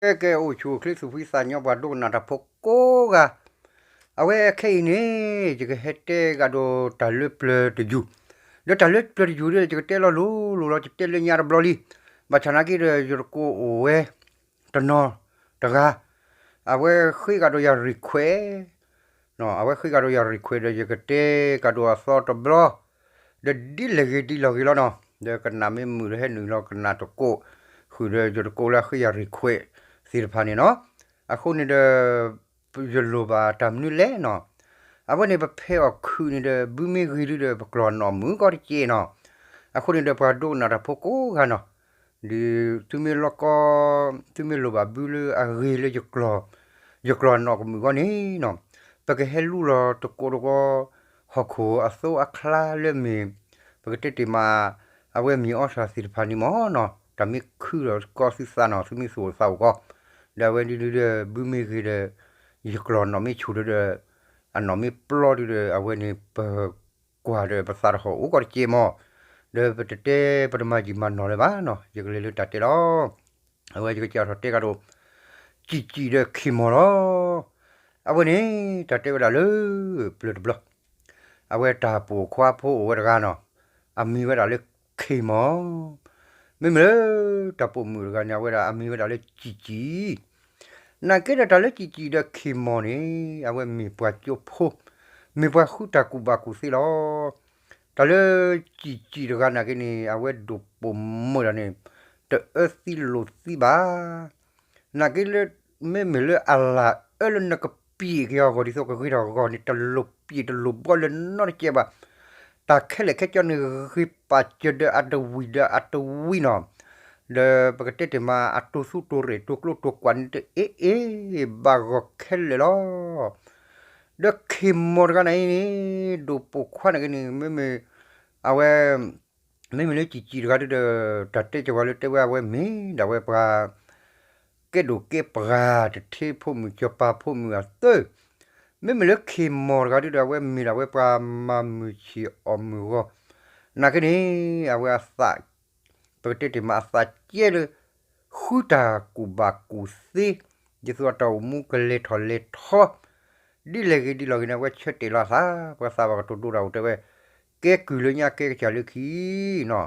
ကဲ ကဲ အိၣ်ဆူၣ်အိၣ်ချ့သူၣ်ဖှံသးညီပှၤဒိကနၣ်တၢ်ဖိကိးဂၤ, အဝဲခဲအံၤန့ၣ် ယကဟဲတဲကဒီးတၢ်လၢပျၢၤတယုၢ်, ဒီးတၢ်လၢပျၢၤတယုၢ်ဒီး ယကတဲလီၤလိၤလိၤလီၤ ယတဲလၢညါတဘျီလံ, ဘၣ်ဆၣ်နာ်က့ဒီး ယတကိးအိၣ်ဝဲ တနီၤတဂၤ, အဝဲဃ့ကဒီးယၤ request အဝဲဃ့ကဒီးယၤ request ဒီး ယကတဲကဒီးအသီတဘျီ, ဒီးဒ်လဲၣ်ဂ့ၤဒ်လဲၣ်ဂ့ၤလီၤနီၤ, ဒီးကနၣ်မ့ၢ်မုာ်ဒီးဟဲနုာ်လီၤကနၣ်တကိး, ဃုာ်ဒီးယတကိးလၢအဃ့ယၤ request သ့ၣ်တဖၣ်န့ၣ်နီၤ, အဃိန့ၣ်ဒီး ယလိၣ်ဘၣ်တၢ်မနုၤလဲၣ်နီၤ, အဝဲန့ၣ်ပဖဲအီၣ်ခုးန့ၣ်ဒီး ဘုမ့ၢ်ဂ့ၤဒုဒီး ပကျီၢ်နီၣ်မုာ်ကီးတက့ၢ်နီၤ, အဃိန့ၣ်ဒီးပှၤဒိကနၣ်တၢ်ဖိကိးဂၤနီၤ, ဒ်သုမ့ၢ်လီကီ, သုမ့ၢ်လိၣ်ဘၣ်ဘုလၢအဂ့ၤလၢ ယကျီၢ်နီၣ်ကမုာ်အဂီၢ်န့ၣ်နီၤ, ပကဟဲလူလီၤတကိးတဂီၤ, ဟီၣ်ခိၣ်အသိအချါလၢမ့ၢ်, ပကတဲတ့ၢ်မး, အဝဲမ့ၢ်အီၣ်စၢ်သ့ၣ်တဖၣ်န့ၣ်မ့ၢ်နီၤ, တၢ်မ့ၢ်ခုဒီးကီသုသးနီၤ, သုမ့ၢ်သူၣ်အိၣ်သးအိၣ်ကီး, ဒီးအဝဲဒ်ဒုဒီး ဘုမ့ၢ်ဂ့ၤဒီး, ယကျီၢ်နီၣ်မ့ၢ်ဆူၣ်ဒီး, အနီၣ်မ့ၢ်ပျီဒုဒီး အဝဲန့ၣ်ပ ကွၢ်ဒီးပသးတဟီၣ်အိၣ်ကီးတက့ၢ်မး, ဒီးပတတဲပတမၤယံာ်မၤနီၢ်လၢၤဘၣ်နီၤ, ယကလဲၤလၢတၢ်တဲလီၤ, အဝဲယကစးထီၣ်တဲကဒီး, ကံၣ်ကံၣ်ဒီးခ့ၢ်မီၢ်လီၤ, အဝဲန့ၣ် တၢ်တဲဝဲဒၣ်လၢ ပျၢၤတဘျီ, အဝဲတၢ်ပိာ်ခွါဖိအိၣ်ဝဲတဂၤနီၤ, အမံၤဝဲဒၣ်လၢခ့ၢ်မီၢ်, မ့မ့ၢ်လၢ တၢ်ပိာ်မုၣ်တဂၤန့ၣ် အဝဲဒၣ်အမံၤဝဲဒၣ်လၢကံၣ်ကံၣ် နာ်က့ဒီးတၢ်လၢကံၣ်ကံၣ်ဒီးခ့ၢ်မီၢ်န့ၣ် အဝဲမ့ၢ်ပှၤကၠိဖိ, မ့ၢ်ပှၤဃုတၢ်ကူၣ်ဘၣ်ကူၣ်သ့လီၤ. တၢ်လၢကံၣ်ကံၣ်တဂၤနာ်က့န့ၣ် အဝဲဒိၣ်ပိာ်မုၣ်ဒၣ်န့ၣ် တအၢသံလိာ်သံဘၣ်. နာ်က့လၢ မ့မ့ၢ်လၢအလၢ်အၢလၢနကပံာ်က့ၤအဂီၢ်ဒ်သိးကဂ့ၤထီၣ်ဂီၢ်န့ၣ် တလိၣ်ပံာ်တလိၣ်ဘှီလၢနီတကဲဘၣ်. တၢ်ခဲလၢာ်ခဲဆ့န့ၣ် ဂ့ၤပာ်စၢၤဒီးအတဝံၣ်ဒီးအတဝံၣ်နီၤ. ဒီးပကတဲတ့ၢ်မး အတိၢ်သူတိၢ်ရဲၣ် တိၢ်ကျိတိၢ်ကွၢ်န့ၣ် တအ့ၣ်အ့ၣ်ဘၣ်ဂီၢ်ခဲလၢာ်လီၤ. ဒီးခ့ၢ်မီၢ်တဂၤန့ၣ် ဒိၣ်ပိာ်ခွါနာ်က့န့ၣ် မ့မ့ၢ် အဝဲ မ့မ့ၢ်လၢကံၣ်ကံၣ်တဂၤဒုဒီး တၢ်တဲကဝဲလၢတဲဝဲအဝဲမ့ၢ်ဒၣ်ဝဲပှၤ ကဲဒိၣ်ကဲပှၤ တထ့ဖိမုၣ် စီၤပၤဖိမုၣ်အသၢ. မ့မ့ၢ်လၢခ့ၢ်မီၢ်တဂၤဒုဒီး အဝဲမ့ၢ်ဒၣ်ဝဲပှၤမၤမုာ်ဆံးအီၣ်မုာ်ဂီၢ်. နာ်က့န့ၣ် အဝဲအသး ပကတဲတ့ၢ်မးအသးကဲလၢ ဃုတၢ်ကူၣ်ဘၣ်ကူၣ်သ့, ဒ်သိးအတၢ်အိၣ်မူကလဲၤထီၣ်လဲၤထီ ဒ်လဲၣ်ဂ့ၤဒ်လဲၣ်ဂ့ၤန့ၣ် အဝဲဆၢတဲာ်လီၤအသး, ပှၤသးဘၣ်ကတိၤဒိတၢ်အိၣ်တဲဝဲ, ကဲကုၢ်လၢညါကဲကစၢ်လၢခံနီၤ.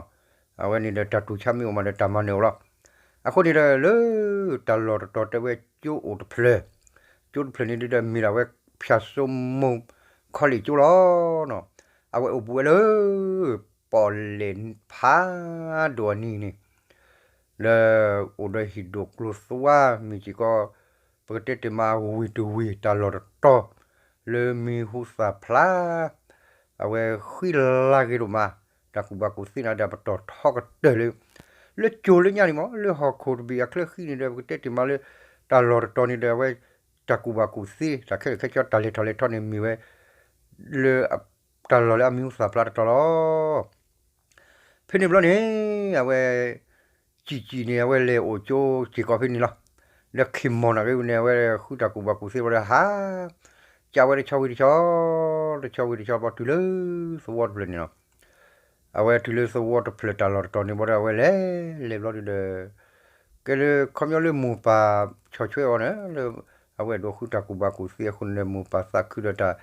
အဝဲန့ၣ်ဒီးတၢ်တူၢ်ဆါမ့ၢ်အိၣ်မးဒီးတၢ်မၤနၢၤအိၣ်လီၤ. အဃိန့ၣ်ဒီးလၢ တၢ်လီၢ်တတီၤတဲဝဲကၠိအိၣ်တဖျၢၣ်, ကၠိတဖျၢၣ်န့ၣ်ဒုဒီးမ့ၢ်ဒၣ်ဝဲ ဖၠၣ်စိမိၢ် college ကၠိလီၤ. အဝဲအိၣ်ဘူးဝဲလၢ ပီၣ်လဲၣ်ဖးဒိၣ်အနံၤန့ၣ် လၢအိၣ်ဒီးဟံၣ်ဒိၣ်ကျိၤသွါမ့ၢ်စ့ၢ်ကီး, ပကတဲတ့ၢ်မးဝ့ၢ်တဝ့ၢ်တၢ်လီၢ်တတီၤ လၢမံၤဟူသၣ်ဖျါ, အဝဲဃံလၤဂ့ၤဒိၣ်မး, တၢ်ကူၣ်ဘၣ်ကူၣ်သ့န့ၣ်ဒီးပတီၢ်ထီကတၢၢ်လၢ လၢကၠိလၢညါန့ၣ်မး လၢဟီၣ်ခိၣ်တဘ့ၣ်အချၢဃံန့ၣ်ဒီး ပကတဲတ့ၢ်မးလၢ တၢ်လီၢ်တတီၤန့ၣ်ဒီးအဝဲ တၢ်ကူၣ်ဘၣ်ကူၣ်သ့ တၢ်ခဲလၢာ်ခဲဆ့ တၢ်လဲၤထီၣ်လဲၤထီန့ၣ် မ့ၢ်ဝဲ လၢ တၢ်လီၢ်လၢအမံၤဟူသၣ်ဖျါတတီၤလီၤ. ဖဲန့ၣ်ဘျီန့ၣ် အဝဲ ကၠံာ်ကၠံာ်န့ၣ် အဝဲလဲၤအိၣ်ကၠိစ့ၢ်ကီးဖဲန့ၣ်လီၤ. ဒီးခ့ၢ်မီၢ်နာ်က့န့ၣ် အဝဲဃုတၢ်ကူၣ်ဘၣ်ကူၣ်သ့ဘျီဒီး ဟး ကးဝဲတဆီဝံၤတဆီ, တဆီဝံၤတဆီဘျီတုၤလၢ သဝီတဖျၢၣ်န့ၣ်လီၤ. အဝဲတုၤလၢသဝီတဖျၢၣ်တၢ်လီၢ်တတီၤန့ၣ်ဘျီဒီး အဝဲလဲၤ လဲၤဘျီဒုဒီး ကဲလၢခီပညီလၢမိၢ်ပၢ်ဆီၣ်ထွဲအီၤန့ၣ် လၢ အဝဲဒိးဃုတၢ်ကူၣ်ဘၣ်ကူၣ်သ့အဃိန့ၣ်ဒီး မိၢ်ပၢ်သးခုဒီးတၢ်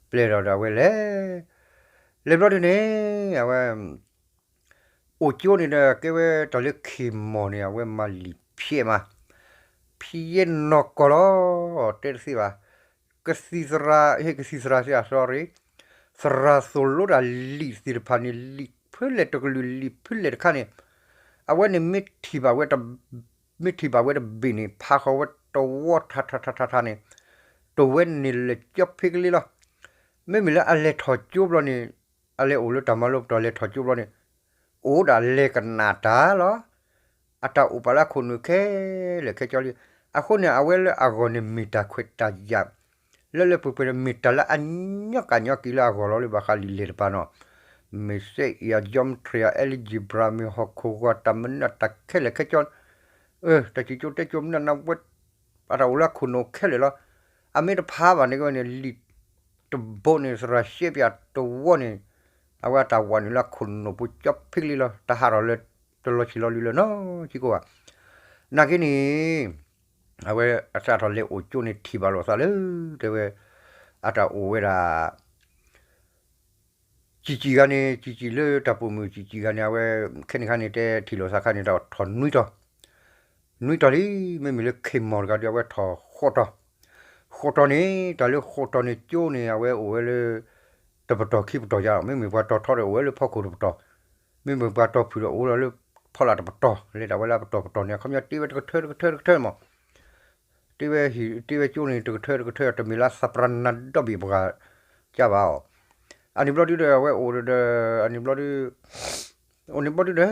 ပျဲဒီး အဝဲလဲၤ လဲၤဘျီဒုန့ၣ် အဝဲ အိၣ်ကၠိန့ၣ်ဒီး ကဲဝဲတၢ်လၢခ့ၢ်မီၢ်န့ၣ် အဝဲမၤလံာ်ဖျဲးမး ဖျဲးနီၢ်ကီၢ်လီၤ. တဲတသ့ဘၣ် ကသံၣ်သရၣ် ဟ့ၣ်ကသံၣ်သရၣ်သ့ၣ် sorry သရၣ်သိၣ်လိတၢ်လံာ်သ့ၣ်တဖၣ်န့ၣ် လံာ်ဖဲလဲၣ်တကလုာ် လံာ်ဖဲလဲၣ်တခါန့ၣ် အဝဲန့ၣ်မ့ၢ်ထံၣ်ဘၣ်ဝဲ မ့ၢ်ထံၣ်ဘၣ်ဝဲတဘ့ၣ်န့ၣ် ဖးဃီၤဝဲတဝီထးထးထးထးန့ၣ် တဝဲန့ၣ်လဲၤကၠီဖ့ကလ့လီၤ. မ့မ့ၢ်လၢအလဲၤထီၣ်ကၠိဘျီန့ၣ် အလဲၤအိၣ်လၢတၢ်မၤလိပတီၢ်လဲၤထီၣ်ကၠိဘျီန့ၣ် အိၣ်ဒၣ်လဲၤကနၣ်တၢ်လီၤ. အတၢ်အိၣ်ပာ်လၢအခိၣ်နူာ်ခဲလၢာ်ခဲဆ့လံ. အဃိန့ၣ် အဝဲလၢအဂီၢ်န့ၣ်မ့ၢ်တၢ်ခွဲးတၢ်ယာ် လၢလၢပှဲၤပှဲၤန့ၣ် မ့ၢ်တၢ်လၢအညီကၣ်ညီက့ၤလၢအဂီၢ်လီၤ လၢဘၣ်ဃးလံာ်လဲၢ်တဖၣ်နီၤ. မ့ၢ်စဲအံၤ အ geometry အ algebra မ့ၢ်ဟီၣ်ခိၣ်ဂီၤတၢ်မနုၤတၢ်ခဲလၢာ်ခဲဆ့ တၢ်စံၣ်ကၠိတဲကၠိမနုၤန့ၣ်ဝဲ အတၢ်အိၣ်လၢအခိၣ်နူာ်ခဲလၢာ်လီၤ. အမ့ၢ်တဖးဘၣ်န့ၣ်ကဝဲန့ၣ် လံာ်တဘိန့ၣ် သရၣ်ရှဲပၠးတဝီန့ၣ် အဝဲအတၢ်ဝးနုာ်လၢအခိၣ်နူာ်ပူၤကၠီဖ့ကလ့လီၤ. တဟးထီၣ်လၢ တလီၤဆံးလီၤလံလၢၤနီတစဲးဘၣ်. နာ်က့န့ၣ် အဝဲအစးထီၣ်လဲၤအိၣ်ကၠိန့ၣ်ထံၣ်ဘၣ်လိာ်သးလၢ တဲဝဲ အတၢ်အိၣ်ဝဲဒၣ် ကၠံာ်ကၠံာ်ဂၤန့ၣ် ကၠံာ်ကၠံာ်လၢတၢ်ပိာ်မုၣ်ကၠံာ်ကၠံာ်ဂၤန့ၣ် အဝဲ ခဲန့ၣ်ခါန့ၣ် တဲထံၣ်လိာ်သးခါန့ၣ် တၢ်ထီၣ်နွံတီၤ နွံတီၤလံ. မ့မ့ၢ်လၢခ့ၢ်မီၢ်တဂၤဒီး အဝဲထီၣ်ဃိးတီၤ ဃိးတီၤန့ၣ် တၢ်လၢဃိးတီၤန့ၣ် ကၠိန့ၣ် အဝဲအိၣ်ဝဲလၢ တပတီၢ်ခံပတီၢ်ယါလီၤ. မ့မ့ၢ်ပှၤတီၤထီဒီးအိၣ်ဝဲလၢဖီခိၣ်တပတီၢ်, မ့မ့ၢ်ပှၤတီၤဖုၣ်ဒီးအိၣ်လီၤလၢဖီလာ်တပတီၢ်, လဲၤဒၣ်ဝဲလၢအပတီၢ်ပတီၢ်န့ၣ် အခီပညီတ့ဝဲတကထၢတကထၢတကထၢမး တ့ဝဲဟံၣ်တ့ဝဲကၠိန့ၣ် တကထၢတကထၢ တမ့ၢ်လၢသးပရၤနၤဒီဘ့ၣ်ပှၤကၢ်ဘၣ်အီၤ. အန့ၣ်ဘျီဒုဒီး အဝဲအိၣ်ဒီး အန့ၣ်ဘျီဒု အိၣ်န့ၣ်ဘျီဒုဒီး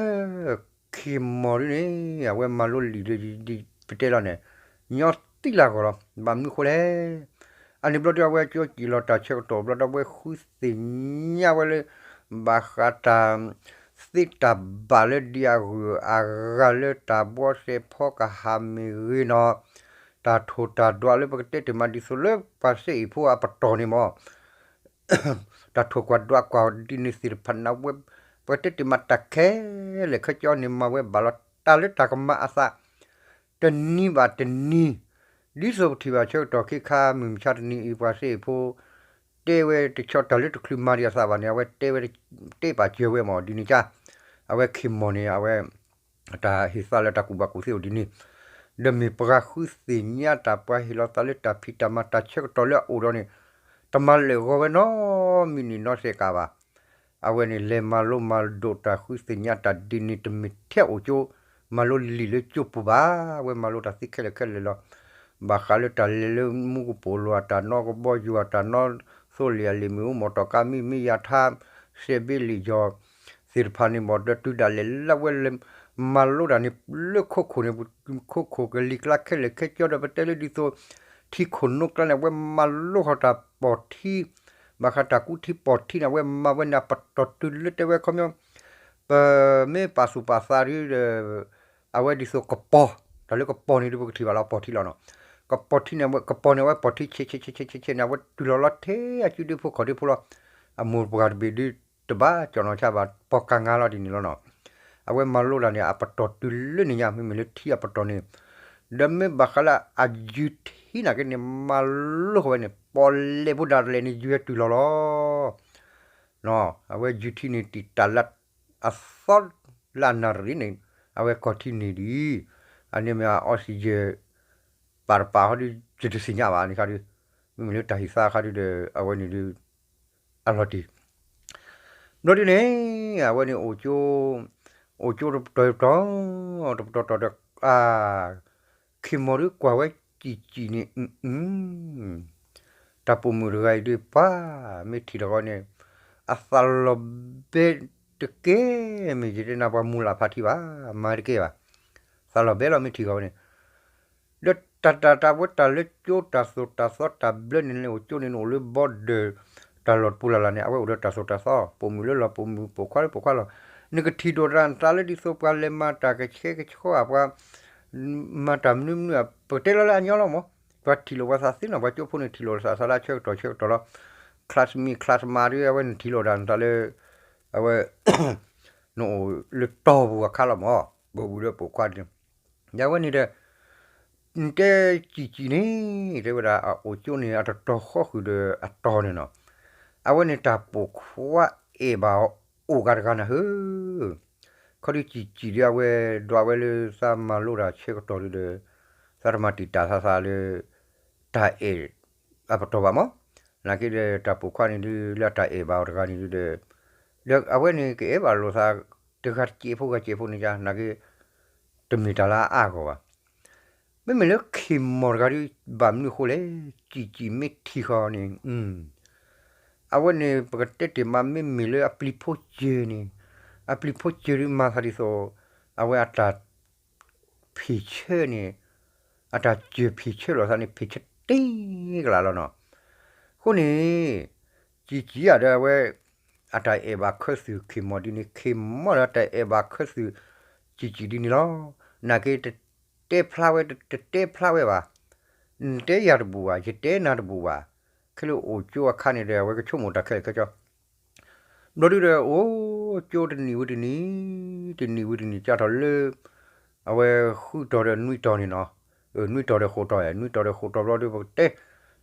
ခ့ၢ်မီၢ်ဒုန့ၣ် အဝဲမၤလိလံာ်ဒီး ဒ်ပတဲလီၤန့ၣ် ညီသံလၢဂီၢ်လီၤ. ဘၣ်မနုၤဃိလဲၣ်. အန့ၣ်ဘျီဒု အဝဲကၠိကံၣ်လီၤတၢ်ဆၢကတီၢ်ဘျီဒီး အဝဲဃုသ့ၣ်ညါဝဲလၢ ဘၣ်ဃးတၢ် သ့တၢ်ဘၣ်လၢဒ်အဂုၤအဂၤလၢ တၢ်ဘှီစဲးဖီကဟၣ်မ့ၢ်ဂ့ၤနီၤ, တၢ်ထိၣ်တၢ်ဒွးလၢပကတဲတ့ၢ်မးဒ်သိးလၢပှၤစဲအ့ၣ်ဖိအပတီၢ်န့ၣ်မး တၢ်ထိၣ်ကွၢ်ဒွးကွၢ်ဒ်န့ၣ်သ့ၣ်တဖၣ်န့ၣ် အဝဲ ပကတဲတ့ၢ်မးတၢ်ခဲလၢာ်ခဲဆ့န့ၣ် မၤဝဲဘၣ်လီၤတၢ်လၢတၢ်ကမၤအသး တနံၤဘၣ်တနံၤ, ဒ်သိးပထံၣ်ဘၣ်ဆၢကတီၢ်ခဲခါ မုၢ်မဆါတနံၤအံၤ ပှၤစဲအ့ၣ်ဖိ တဲဝဲတဆီတၢ်လၢတချုးမၤဒံးအသးဘၣ်န့ၣ် အဝဲတဲဝဲ တဲပာ်စၢၤဝဲမး ဒ်န့ၣ်ကါ, အဝဲခ့ၢ်မီၢ်န့ၣ် အဝဲ တၢ်ဟ့ၣ်သါလၢတၢ်ကူၣ်ဘၣ်ကူၣ်သ့အိၣ်ဒ်န့ၣ်, ဒီးမ့ၢ်ပှၤဃုသ့ၣ်ညါတၢ် ပှၤဟ့ၣ်လီၤသးလၢတၢ်ဖံးတၢ်မၤတၢ်ဆၢကတီၢ်လၢအအိၣ်ဒီးန့ၣ်, တမၤလၢာ်ဂီၤဝဲနီတမံၤနီတစဲးကးဘၣ်. အဝဲန့ၣ် လဲၤမၤလိမၤဒိးတၢ်ဃုသ့ၣ်ညါတၢ်ဒ်န့ၣ် တမ့ၢ်ထဲအိၣ်ကၠိ, မၤလိလံာ်လၢကၠိပူၤဘၣ်, အဝဲမၤလိတၢ်သ့ခဲလၢာ်ခဲလၢာ်လီၤ. ဘၣ်ဃးလၢတၢ်လဲၤလၢမူကပိာ်လိၤ အတၢ်နီၣ်ကဘီယူၤ အတၢ်နီၣ်သိလ့ၣ်အလ့ၣ် မ့ၣ်အူမီၣ်တီၢ်ကါ မံမံယၤထါ စဲးဘ့လံာ်ယီၤ သ့ၣ်တဖၣ်န့ၣ် ဘၣ်ဒီးတုၤဒၣ်လဲာ်လၢအဝဲလဲၤမၤလိတၢ်န့ၣ် လၢခိခိၣ်န့ၣ် ခိခိၣ်ကလံၤကျါခဲလၢာ်ခဲဆ့ဒီး ပတဲလၢဒ်သိး ထံခိၣ်နိကျါန့ၣ် အဝဲမၤလိဃီၤတၢ်ပိာ်ထံ, ဘၣ်ဃးတၢ်ကူထံပိာ်ထံန့ၣ် အဝဲမၤဝဲန့ၣ် အပတီၢ်တုၤလၢတဲဝဲခီပညီ ပမ့ၢ်ပာ်သူၣ်ပာ်သးဒီး အဝဲဒ်သိးကပီၤ, တၢ်လၢကပီၤန့ၣ်ဒီး ပကထံၣ်ဘၣ်လီၤ ပိာ်ထံလီၤနီၤ. ကပီၤထံန့ၣ် ကပီၤန့ၣ် အဝဲပိာ်ထံဆဲးဆဲးဆဲးဆဲးဆဲးန့ၣ် အဝဲတုၤလီၤလီၤထဲအစုဒ့ဖိခီၣ်ဒ့ဖိလီၤ. အမိၢ်ပှၢ်တဘ့ၣ်ဒုးတဘၣ်ကၠီၣ်နီၤဆါဘၣ် ပီၤကၤငါလီၤဒ်န့ၣ်လီၤနီၤ. အဝဲမၤလိတၢ်န့ၣ် အပတီၢ်တုၤလၢန့ၣ်ညါ မ့မ့ၢ်လၢထံအပတီၢ်န့ၣ်, ဒီးမ့ၢ်ဘၣ်ဃးလၢအယုၢ်ထံနာ်က့န့ၣ် မၤလိဃီၤဝဲန့ၣ် ပီၣ်လဲၣ်ဖိဒၣ်လဲာ်န့ၣ် ယုၢ်ဝဲတုၤလီၤလီၤ. အဝဲယုၢ်ထံန့ၣ် တံာ်တာ်လၢအသီလၢအနၣ်ရံၣ်န့ၣ် အဝဲကီၢ်ထံန့ၣ်ဒ်, အန့ၣ်မ့ၢ်အ oxygen ပာ်တပာ်ဟီဒုး ယတသ့ၣ်ညါဘၣ်န့ၣ်ခါဒုး, မ့မ့ၢ်လၢတၢ်ဟ့ၣ်သါခါဒုးဒီး အဝဲန့ၣ်ဒုး အလီၤတံၢ် ဘျီဒုန့ၣ် အဝဲန့ၣ် အိၣ်ကၠိတပတီၢ်တပတီၢ်, တပတီၢ်တီၢ်ဒီး ခ့ၢ်မီၢ်ဒုးကွၢ်ဝဲကၠံာ်ကၠံာ်န့ၣ် တၢ်ပိာ်မုၣ်တဂၤအံၤဒုး ပှၤမ့ၢ်ထံၣ်တဂီၤန့ၣ် အသးလီၤဘဲတကဲ, မ့ၢ်ယတဲနၤပှၤမူၤလၢ်ဖးထံဘၣ်, မၤတကဲဘၣ်, သးလီၤဘဲလီၤမ့ၢ်ထံၣ်တဂီၤန့ၣ် ဒီးတၢ်တၢ်တၢ်ဝဲတၢ်လၢကၠိတၢ်သိၣ်တၢ်သီတၢ်ဘျၢန့ၣ်န့ၣ် အိၣ်ကၠိန့ၣ်န့ၣ် အိၣ်လၢ border တၢ်လီၢ်တပူၤလၢ်လၢ်န့ၣ် အဝဲအိၣ်ဒီးတၢ်သိၣ်တၢ်သီ ပိာ်မုၣ်လၢလီၢ်ပိာ်မုၣ် ပိာ်ခွါလၢပိာ်ခွါလီၢ်, နကထံၣ်ဒိၣ်တၢ်နသးလၢဒ်သိးပှၤလဲၤမၤတၢ်ကဆှဲကဆှီဧါ ပှၤ မၤတၢ်မနုၤမနုၤဧါ ပကတဲလီၤလၢအညီလီၤမး, ပှၤထံၣ်လိာ်ပှၤသးသ့နီၤ ပှၤကၠိဖိန့ၣ်ထံၣ်လိာ်သးသးလၢအဆၢကတီၢ်ဆၢကတီၢ်လီၤ, classmate classmate ဒ်အဝဲန့ၣ်ထံၣ်လိာ်တၢ်နသးလၢ အဝဲ နအိၣ်လၢတီၢ်ပူၤအခါလီၤမး, ပိာ်မုၣ်လၢပိာ်ခွါန့ၣ်, ယဝဲန့ၣ်ဒီး နတဲကၠံာ်ကၠံာ်န့ၣ် တဲဝဲဒၣ် အအိၣ်ကၠိန့ၣ် အတတီၤဃီဃုာ်ဒီးအတီၤန့ၣ်နီၤ, အဝဲန့ၣ်တၢ်ပိာ်ခွါအဲၣ်ဘၣ်အီၤအိၣ်ဂၤတဂၤနၤဧၢ, ခီဒုးကၠံာ်ကၠံာ်ဒုး အဝဲဒွးဝဲလၢသးမၤလိတၢ်ဆၢကတီၢ်ဒုးဒီး သးတမၤတံာ်တာ်သးသးလၢ တၢ်အဲၣ်အပတီၢ်ဘၣ်မး, နာ်က့ဒီးတၢ်ပိာ်ခွါန့ၣ်ဒုး လၢအတၢ်အဲၣ်ဘၣ်အီၤတဂၤန့ၣ်ဒုးဒီး ဒီးအဝဲန့ၣ်ကအဲၣ်ဘၣ်လိာ်သး တဂၤတစဲးဖိဂၤစဲးဖိန့ၣ်ယါ နာ်က့ တမ့ၢ်တၢ်လၢအအါဂီၢ်ဘၣ်. မ့မ့ၢ်လၢခ့ၢ်မီၢ်တဂၤဒုး ဘၣ်မနုၤအဃိလဲၣ်, ကၠံာ်ကၠံာ်မ့ၢ်ထံၣ်ဃီန့ၣ် အဝဲန့ၣ် ပကတဲတ့ၢ်မး မ့မ့ၢ်လၢအပျံၤဖိစၢၤန့ၣ်, အပျံၤဖိစၢၤဒုးမၤသးဒ်သိး အဝဲအတၢ် ဖံးဆၢန့ၣ် အတၢ်စၢၤဖံးဆၢလိာ်သးန့ၣ် ဖံးဆၢတ့ကလးလီၤနီၤ. အဃိန့ၣ် ကၠံာ်ကၠံာ်ဧါဒီးအဝဲ အတၢ်အဲၣ်ဘၣ်ခၢသုးခ့ၢ်မီၢ်ဒ်န့ၣ် ခ့ၢ်မီၢ်ဒီးတၢ်အဲၣ်ဘၣ်ခၢသုး ကၠံာ်ကၠံာ်ဒ်န့ၣ်လီၤ. နာ်က့တတဲဖျါဝဲ တတဲဖျါဝဲဘၣ်, နတဲယၤတဘူၣ်ဘၣ် ယတဲနၤတဘူၣ်ဘၣ်, ခဲလၢာ်အိၣ်ကၠိအခါန့ၣ်ဒီး အဝဲကဆိကမိၣ်တၢ်ခဲလၢာ်ခဲဆ့ ဘျီဒုဒီး အိၣ်ကၠိတနံၣ်ဝံၤတနံၣ်, တနံၣ်ဝံၤတနံၣ် ကၢ်ထီၣ်လၢ အဝဲဃုတီၤဒီးနွံတီၤန့ၣ်နီၤ, နွံတီၤဒီးဃိးတီၤ, နွံတီၤဒီးဃိးတီၤဘျီဒီး ပကတဲ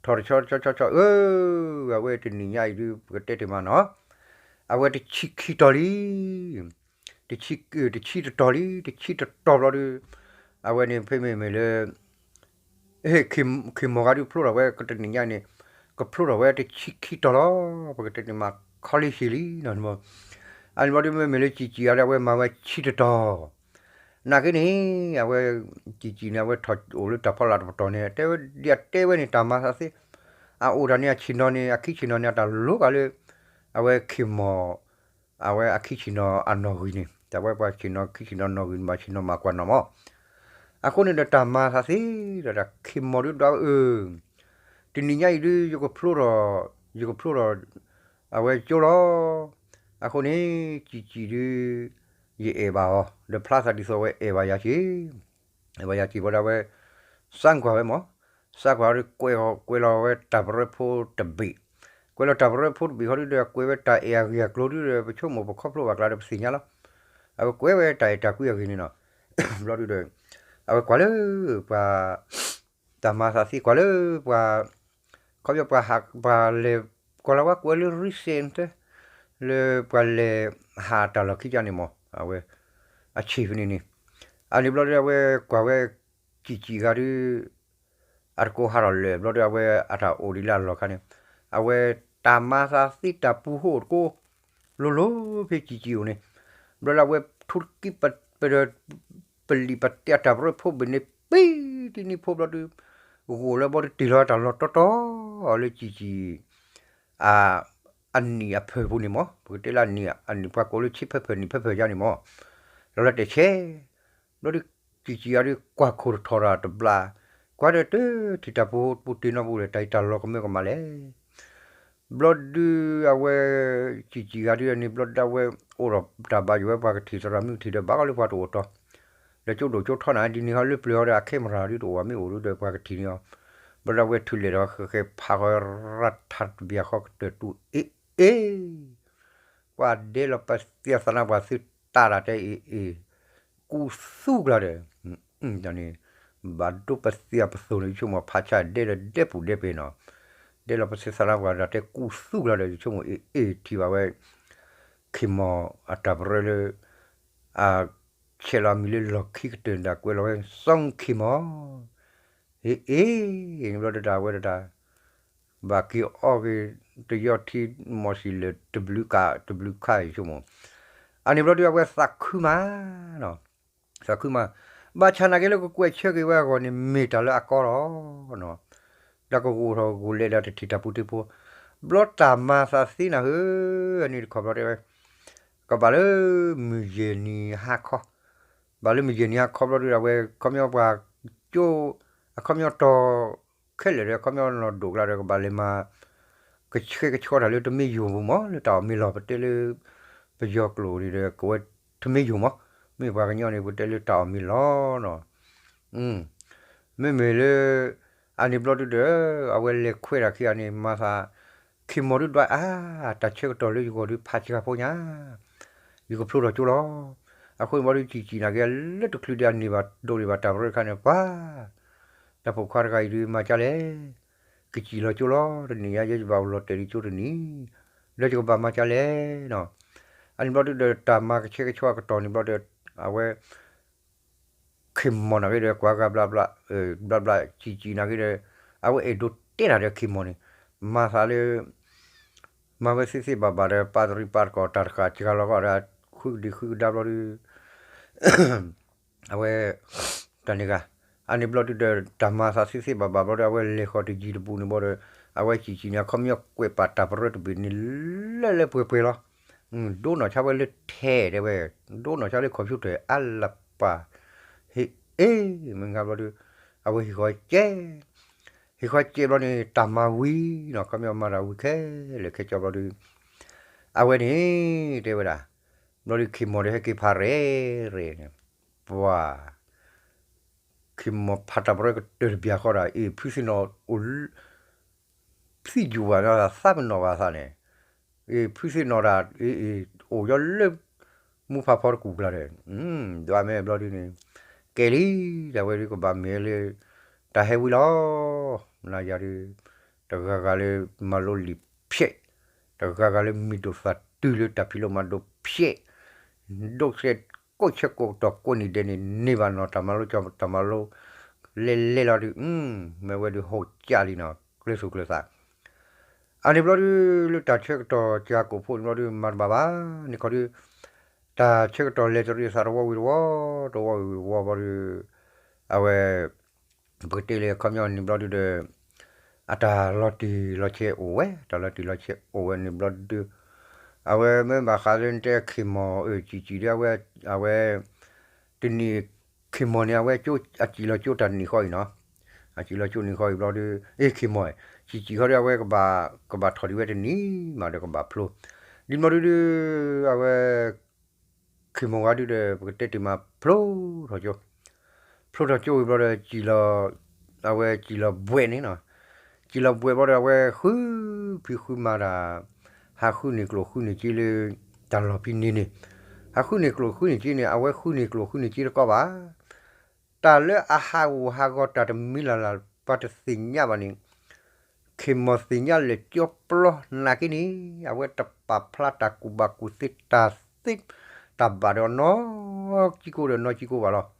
ထီၣ်တဆီဆီဆီဆီ အၢ, အဝဲတနံၤညါအံၤဒုး ပကတဲတ့ၢ်မးနီၤ, အဝဲတဆံခံတီၤလံ, တဆံ, တဆံတတီၤလံ, တဆံတတီၤဘျီဒီး အဝဲန့ၣ်ဖဲမ့မ့ၢ်လၢ ခ့မီၤဂၤဒုးဖျိထီၣ်ဝဲ ကတနံၤညါန့ၣ် ကဖျိထီၣ်ဝဲတဆံခံတီၤလီၤ, ပကတဲန့ၣ်မး ခီလ့ၡ့လံနီၤ, အန့ၣ်ဘျီဒုး မ့မ့ၢ်လၢကၠံာ်ကၠံာ်ဂၤဒီး အဝဲမၤဝဲဆံတတီၤ, နာ်က့န့ၣ် အဝဲ ကၠံာ်ကၠံာ်န့ၣ် အဝဲထီၣ်အိၣ်လၢတၢ်ဖီလာ်တပတီၢ်န့ၣ် တဲဝဲဒ်အတဲဝဲန့ၣ် တၢ်မၤသးသ့, အအိၣ်တၢ်န့ၣ် အဆ့ၣ်နီၤန့ၣ် အခံဆ့ၣ်နီၤန့ၣ် အတၢ်လိၤဘၣ်လၢ အဝဲခ့မီၤ အဝဲအခံဆ့ၣ်နီၤအနီၣ်ဂံၢ်န့ၣ် တၢ်ဝဲပှၤဆ့ၣ်နီၤခံဆ့ၣ်နီၤနီၣ်ဂံၢ်န့ၣ် ဘၣ်ဆ့ၣ်နီၤမၤကွၢ်နီၣ်မး, အဃိန့ၣ်ဒီးတၢ်မၤသးသ့ဒီး တၢ်ခ့မီၤဒုးဒွးအၢ, တနံၤညါအံၤဒုး ယကဖျိထီၣ်, ယကဖျိထီၣ် အဝဲကၠိလီၤ, အဃိန့ၣ် ကၠံာ်ကၠံာ်ဒုး ယအဲၣ်ဘၣ်အီၤ ဒီးဖျါသးဒ်သိးအဝဲအဲၣ်ဘၣ်ယၤက့ၤ အဲၣ်ဘၣ်ယၤက့ၤဘၣ်ဒီး အဝဲ စၢကွၢ်ဝဲမး, စၢကွၢ်ဒီး ကွဲးလီၤဝဲတၢ်ပရၢဖိတဘ့ၣ်, ကွဲးလီၤတၢ်ပရၢဖိတဘ့ၣ်ဃီဒုးဒီး ကွဲးဝဲတၢ်အဲၣ်အဂ့ၢ်အကျိၤဒုးဒီး ပဆိကမိၣ်ပခီဖျိဘၣ်ကျါဒီး ပသ့ၣ်ညါလီၤ, အဝဲကွဲးဝဲတၢ်အဲၣ်တၢ်ကွံအဂ့ၢ်န့ၣ်နီၤ, ဘျီဒုးဒီး အဝဲကွၢ်လၢပှၤ တၢ်မၤသးသ့ ကွၢ်လၢပှၤ ခီပညီပှၤဟး ပှၤလဲၤ ကွၢ်လီၤဝဲကွဲးလၢ recent လၢပှၤလဲၤဟးတၢ်လီၢ်ခံကန့ၣ်မး အဝဲ အဆံးဖဲန့ၣ်န့ၣ်, အန့ၣ်ဘျီဒုး အဝဲကွၢ်ဝဲ ကၠံာ်ကၠံာ်ဂၤဒုး အတကိးဟးထီၣ်လၢာ်ဘျီဒုး အဝဲအတၢ်အိၣ်ဒံးလၢအလီၢ်ခါန့ၣ်, အဝဲတၢ်မၤသးသ့တၢ်ပူၤဟိၣ်တကိး လိၤလိၤဖဲကၠံာ်ကၠံာ်အိၣ်န့ၣ်, ဘျီဒုး အဝဲထူတကံပ ပလံာ်ပတဲာ်တၢ်ပရၢဖိဘ့ၣ်န့ၣ် ပံတနံၤဖိဘျီဒုး ဂိၢ်လၢဘျီဒုးတ့ၢ်လီၤတၢ်လီၢ်တီတီ လၢကၠံာ်ကၠံာ် အနံၣ်အဖၢၣ်ပူၤန့ၣ်မး ပကတဲလၢအနံၣ် အနံၣ်ပှၤကိးလၢဆံဖၢၣ်ဖၢၣ်နံၣ်ဖၢၣ်ဖၢၣ်ယါန့ၣ်မး, လီၤလၢတဲာ်ဆဲး, ဘျီဒုး ကၠံာ်ကၠံာ်ဂၤဒုးကွၢ်ခိၣ်တထီၣ်တၢ်တဘျါ, ကွၢ်ဒီးတထံၣ်တၢ်ပူၤပူၤတ့ၢ်နီတပူၤဒီး တၢ်အံၤတၢ်လီၢ်ကမၢကမၣ်လဲၣ် ဘျီဒုးအဝဲ ကၠံာ်ကၠံာ်ဂၤဒုးန့ၣ် ဘျီဒုးအဝဲအိၣ်ဒီးတၢ်ဘၣ်ယိၣ်ဝဲပှၤကထံၣ်သရၣ်မုၣ်ကထံၣ်ဒီးဘၣ်ဃီလၢပှၤတအိၣ်တီၤ, ဒီးကၠိဒိၣ်ကၠိထီနၤ ဒ်န့ၣ်ဟီလၢပျၢၤဟီဒီးအ camera ဒုးတအိၣ်ဘၣ်မ့ၢ်အိၣ်ဒုးဒီးပှၤကထံၣ်န့ၣ်အီၤ, ဘျီဒုးအဝဲထုးလဲၤဒီးဃဲၤဃဲၤဖးဃီ ရၤထးတဘျီဃီကတၢၢ်တူၢ်အ့ၣ်အ့ၣ် ကွၢ်ဒဲလီၤပသံအသးနါပှၤသုတၢ်တၢ်တဲအ့ၣ်အ့ၣ်, ကူသူကျါဒီး, န့ၣ်, ဘၣ်ဒိပသံအပသိၣ်န့ၣ် ယဆိကမိၣ်ဖးဆါဒဲလၢဒဲပူၤဒဲပ့ၤနီၤ, ဒဲလီၤပသံသးနါပှၤတၢ်တဲကူသူကျါဒီး ယဆိကမိၣ်အ့ၣ်အ့ၣ်ထံၣ်ဘၣ်ဝဲ, ခ့ၢ်မီၢ်အတၢ်ပရၢလၢ အဆဲးလီၤအမံၤလၢလီၢ်ခံကတၢၢ်န့ၣ်ဒီး ကွဲးလီၤဝဲ စီၤခ့ၢ်မီၢ် အ့ၣ်အ့ၣ် န့ၣ်ဘျီဒုးတၢ်ဝဲဒၣ် ဘၣ်က့ၤအီၣ်က့ၤ တယီထံမီၢ်စံၣ်လၢာ်တဘျုးကး တဘျုးခါအံၤဆိကမိၣ်, အန့ၣ်ဘျီဒုးအဝဲသးခုမးနီၤ, သးခုမး, ဘၣ်ဆၣ်နာ်က့လၢကကွဲးဆၢက့ၤဝဲအဂီၢ်န့ၣ် မ့ၢ်တၢ်လၢအကီလီၤနီၤ, ဒီးကဂိၢ်ထီၣ်ဂိၢ်လဲၤဒီးတထံၣ်တၢ်ပူၤတ့ၢ်ဖိ, ဘျီတၢ်မၤသးသ့နၤဧၢ, အန့ၣ်တခီဘျီတဲဝဲ ကဘၣ်လၢမုၢ်ယဲၢ်နံၤဟါခီ, ဘၣ်လၢမုၢ်ယဲၢ်နံၤဟါခီဘျီဒုး အဝဲခီပညီပှၤကၠိ အခီပညီတီၤခဲလၢာ်ဒီး ခီပညီနီၢ်ဒိၣ်ကျါဒီး ကဘၣ်လဲၤမၤ ကဆှဲကဆှီတၢ်လၢတမ့ၢ်ယိာ်ပူၤမး လၢတၢ်အီၣ်မ့ၤလီၢ် ပတဲလၢ ပယီၤကျိာ်န့ၣ်ဒီး ကဝဲတမ့ၢ်ယိာ်မး, မ့ၢ်ပှၤကညီန့ၣ် ပတဲလၢတၢ်အီၣ်မ့ၤလီၢ်နီၤ, မ့မ့ၢ်လၢ အန့ၣ်ဘျီဒုးဒီး အဝဲလဲၤခွဲးတၢ်ခံဂၤန့ၣ် မၤသး ခ့ၢ်မီၢ်ဒုးဒွးအါ, တၢ်ဆၢကတီၢ်လၢယဂီၢ်ဒုးဖးစှၤဖိညါ, ယကဖျိထီၣ်ကၠိလီၤ. အဃိန့ၣ်ဘျီဒုး ကၠံာ်ကၠံာ်နာ်က့ လၢတချုးဒံးအန့ၢ်ဘၣ်ဒိးန့ၢ်ဘၣ်တၢ်ပရၢတခါန့ၣ် ပှၤ တၢ်ပိာ်ခွါတဂၤအံၤဒုးမၤကၢလဲၣ်, ကစံၣ်လီၤကၠိလီၤ, တနံၤညါယဲယဘၣ်အိၣ်လီၤတဲာ်ဒံးကၠိတနံၤ, ဒီးယကဘၣ်မၤကၢလဲၣ်နီၤ, အန့ၣ်ဘျီဒုးဒီး တၢ်မၤကဆှဲကဆှီအကတီၢ်န့ၣ်ဘျီဒီး အဝဲ ခ့ၢ်မီၢ်နာ်က့ဒီး ကွၢ်ဂၤဘျးဘျး, ဘျးဘျး ကၠံာ်ကၠံာ်နာ်က့ဒီး အဝဲအဲၣ်ဒိးတဲတၢ်ဒီးခ့ၢ်မီၢ်န့ၣ် မၤသးလၢ မၤဝဲသ့သ့ဘၣ်ဘၣ်ဒီး ပာ်တရံးပာ်တကီၢ်တၢ်တဃာ်စှၤလီၤဂီၢ်ဒီး ဃုကဒံဃုကဒါဘျီဒီး အဝဲ တၢ်န့ၣ်ဂၤ အန့ၣ်ဘျီဒုးဒီး တၢ်မၤသးသ့သ့ဘၣ်ဘၣ်ဘျီဒီး အဝဲလဲၤဃီၤတယံၤတဘူးန့ၣ်ဘျီဒီး အဝဲကၠံာ်ကၠံာ်န့ၣ် အခီပညီကွဲးပာ်တၢ်ပရၢတဘ့ၣ်န့ၣ် လၢလၢပှဲၤပှဲၤလီၤ. ဒိနီၢ်ဆါဝဲလၢထဲးတဲဝဲ, ဒိနီၢ်ဆါလၢ computer အါလၢပၢ်, ဟ့ၣ်အ့ၣ် မ့ၢ်ဂၤဘျီဒီး အဝဲဟ့ၣ်ဃီၤကဲ ဟ့ၣ်ဃီၤကဲဘျီန့ၣ် တၢ်မၤဝံၤနီၤ ခီပညီမၤတၢ်ဝံၤခဲလၢာ်ခဲဆ့ဘျီဒီး အဝဲန့ၣ် တဲဝဲဒၣ် ဘျီဒီးခ့ၢ်မီၢ်ဒီးဟဲက့ၤဖးရဲၣ်ရဲၣ်န့ၣ် ပှၤ ခ့ၢ်မီၢ်ဖးတၢ်ပရၢကတၢၢ်တဘျီဃီဒီး အ့ၣ် ဖုသ့ၣ်နီၣ်အိၣ် သံၣ်ယူၤဘၣ်နီၤ သးမ့ၢ်နီၣ်ဘၣ်သးန့ၣ် အ့ၣ် ဖုသ့ၣ်နီၣ်တၢ် အ့ၣ် အ့ၣ် အိၣ်ယီၤလၢ မူဖးဖီတကူၣ်ကျါဒီး ဒွးမဲာ်ဘျီဒုးန့ၣ် ကဲလံ တၢ်ဝဲဒုးကဘၣ်မ့ၢ်လၢ တၢ်ဟဲဝံၤလီၤ. နၤယၤဒုး တဂၤဂၤလၢမၤလိလံာ်ဖျဲး, တဂၤဂၤလၢမံၤဒိၣ်သးတုၤလၢတၢ်ဖံးလိမၤဒိးဖျဲး, ဒိးဆဲးကိးဆဲးကိးကတီၢ်ကိးနံၤဒဲးန့ၣ် န့ၢ်ဘၣ်နီၤ တၢ်မၤလိကၠီ တၢ်မၤလိ လဲၤလဲၤလီၤဒုး မ့ၢ်ဝဲဒုးဟိၣ်ကၠၢ်လံနီၤ ကျဲသူၣ်ကျဲသး အန့ၣ်ဘျီဒုး လၢတၢ်ဆၢကတီၢ်ကၢကိၣ်ဖိန့ၣ်ဘျီဒုး မၤတဘၣ်ဘၣ် န့ၣ်ခီဒုး တၢ်ဆၢကတီၢ်လဲၤတရံးသးတဝီဝံၤတဝီ တဝီဝံၤတဝီဘျီဒုး အဝဲ ပကတဲလၢအခီပညီန့ၣ်ဘျီဒုးဒီး အတၢ်လီၤတံၢ်လီၤဆဲးအိၣ်ဝဲ တၢ်လီၤတံၢ်လီၤဆဲးအိၣ်ဝဲန့ၣ်ဘျီဒုး အဝဲမ့ၢ်ဘၣ်ဃးလၢနတဲခ့ၢ်မီၢ် အၢ ကၠံာ်ကၠံာ်ဒီး အဝဲ အဝဲ တနံၣ် ခ့ၢ်မီၢ်န့ၣ် အဝဲ အစံၣ်လီၤကၠိတၢ်တနံၣ်ဃီအံၤနီၤ, အစံၣ်လီၤကၠိနံၣ်ဃီအံၤဘျီဒုး အ့ ခ့ၢ်မီၢ် ကၠံာ်ကၠံာ်ဃီဒီး အဝဲ ကဘၣ်ထီၣ်ဒံးဝဲတနံၣ်မးဒီးကဘၣ်ဖျိ ဒ်ဘျီဒုးဒုး အဝဲ ခ့ၢ်မီၢ်ဂၤဒုးဒီး ပကတဲတ့ၢ်မး ဖျိထီၣ်ကၠိ ဖျိထီၣ်ကၠိဝံၤဘျီဒီး စံၣ်လီၤ အဝဲစံၣ်လီၤဘှဲးန့ၣ်နီၤ, စံၣ်လီၤဘှဲးဘျီဒီး အဝဲဃုဖံးဃုမၤတၢ် ဟးဃုန့ၢ်ကျိၣ်ဃုန့ၢ်စ့လၢ တၢ်လီၢ်ဖံးန့ၢ်န့ၣ်, ဟးဃုန့ၢ်ကျိၣ်ဃုန့ၢ်စ့န့ၣ် အဝဲဃုန့ၢ်ကျိၣ်ဃုန့ၢ်စ့တကီဘၣ် တၢ်လၢအဟးဂူာ်ဟးဂီၤတၢ်တမံၤလၢ်လၢ် ပှၤတသ့ၣ်ညါဘၣ်န့ၣ်, ခ့ၢ်မီၢ်သ့ၣ်ညါလဲၤကၠိပျီနာ်က့န့ၣ် အဝဲတပာ်ဖျါတၢ်ကူၣ်ဘၣ်ကူၣ်သ့တၢ်သ့, တၢ်ဘၣ်ဒီးနီၢ်ကံကိဒီးနီၢ်ကံကိဘၣ်လီၤ.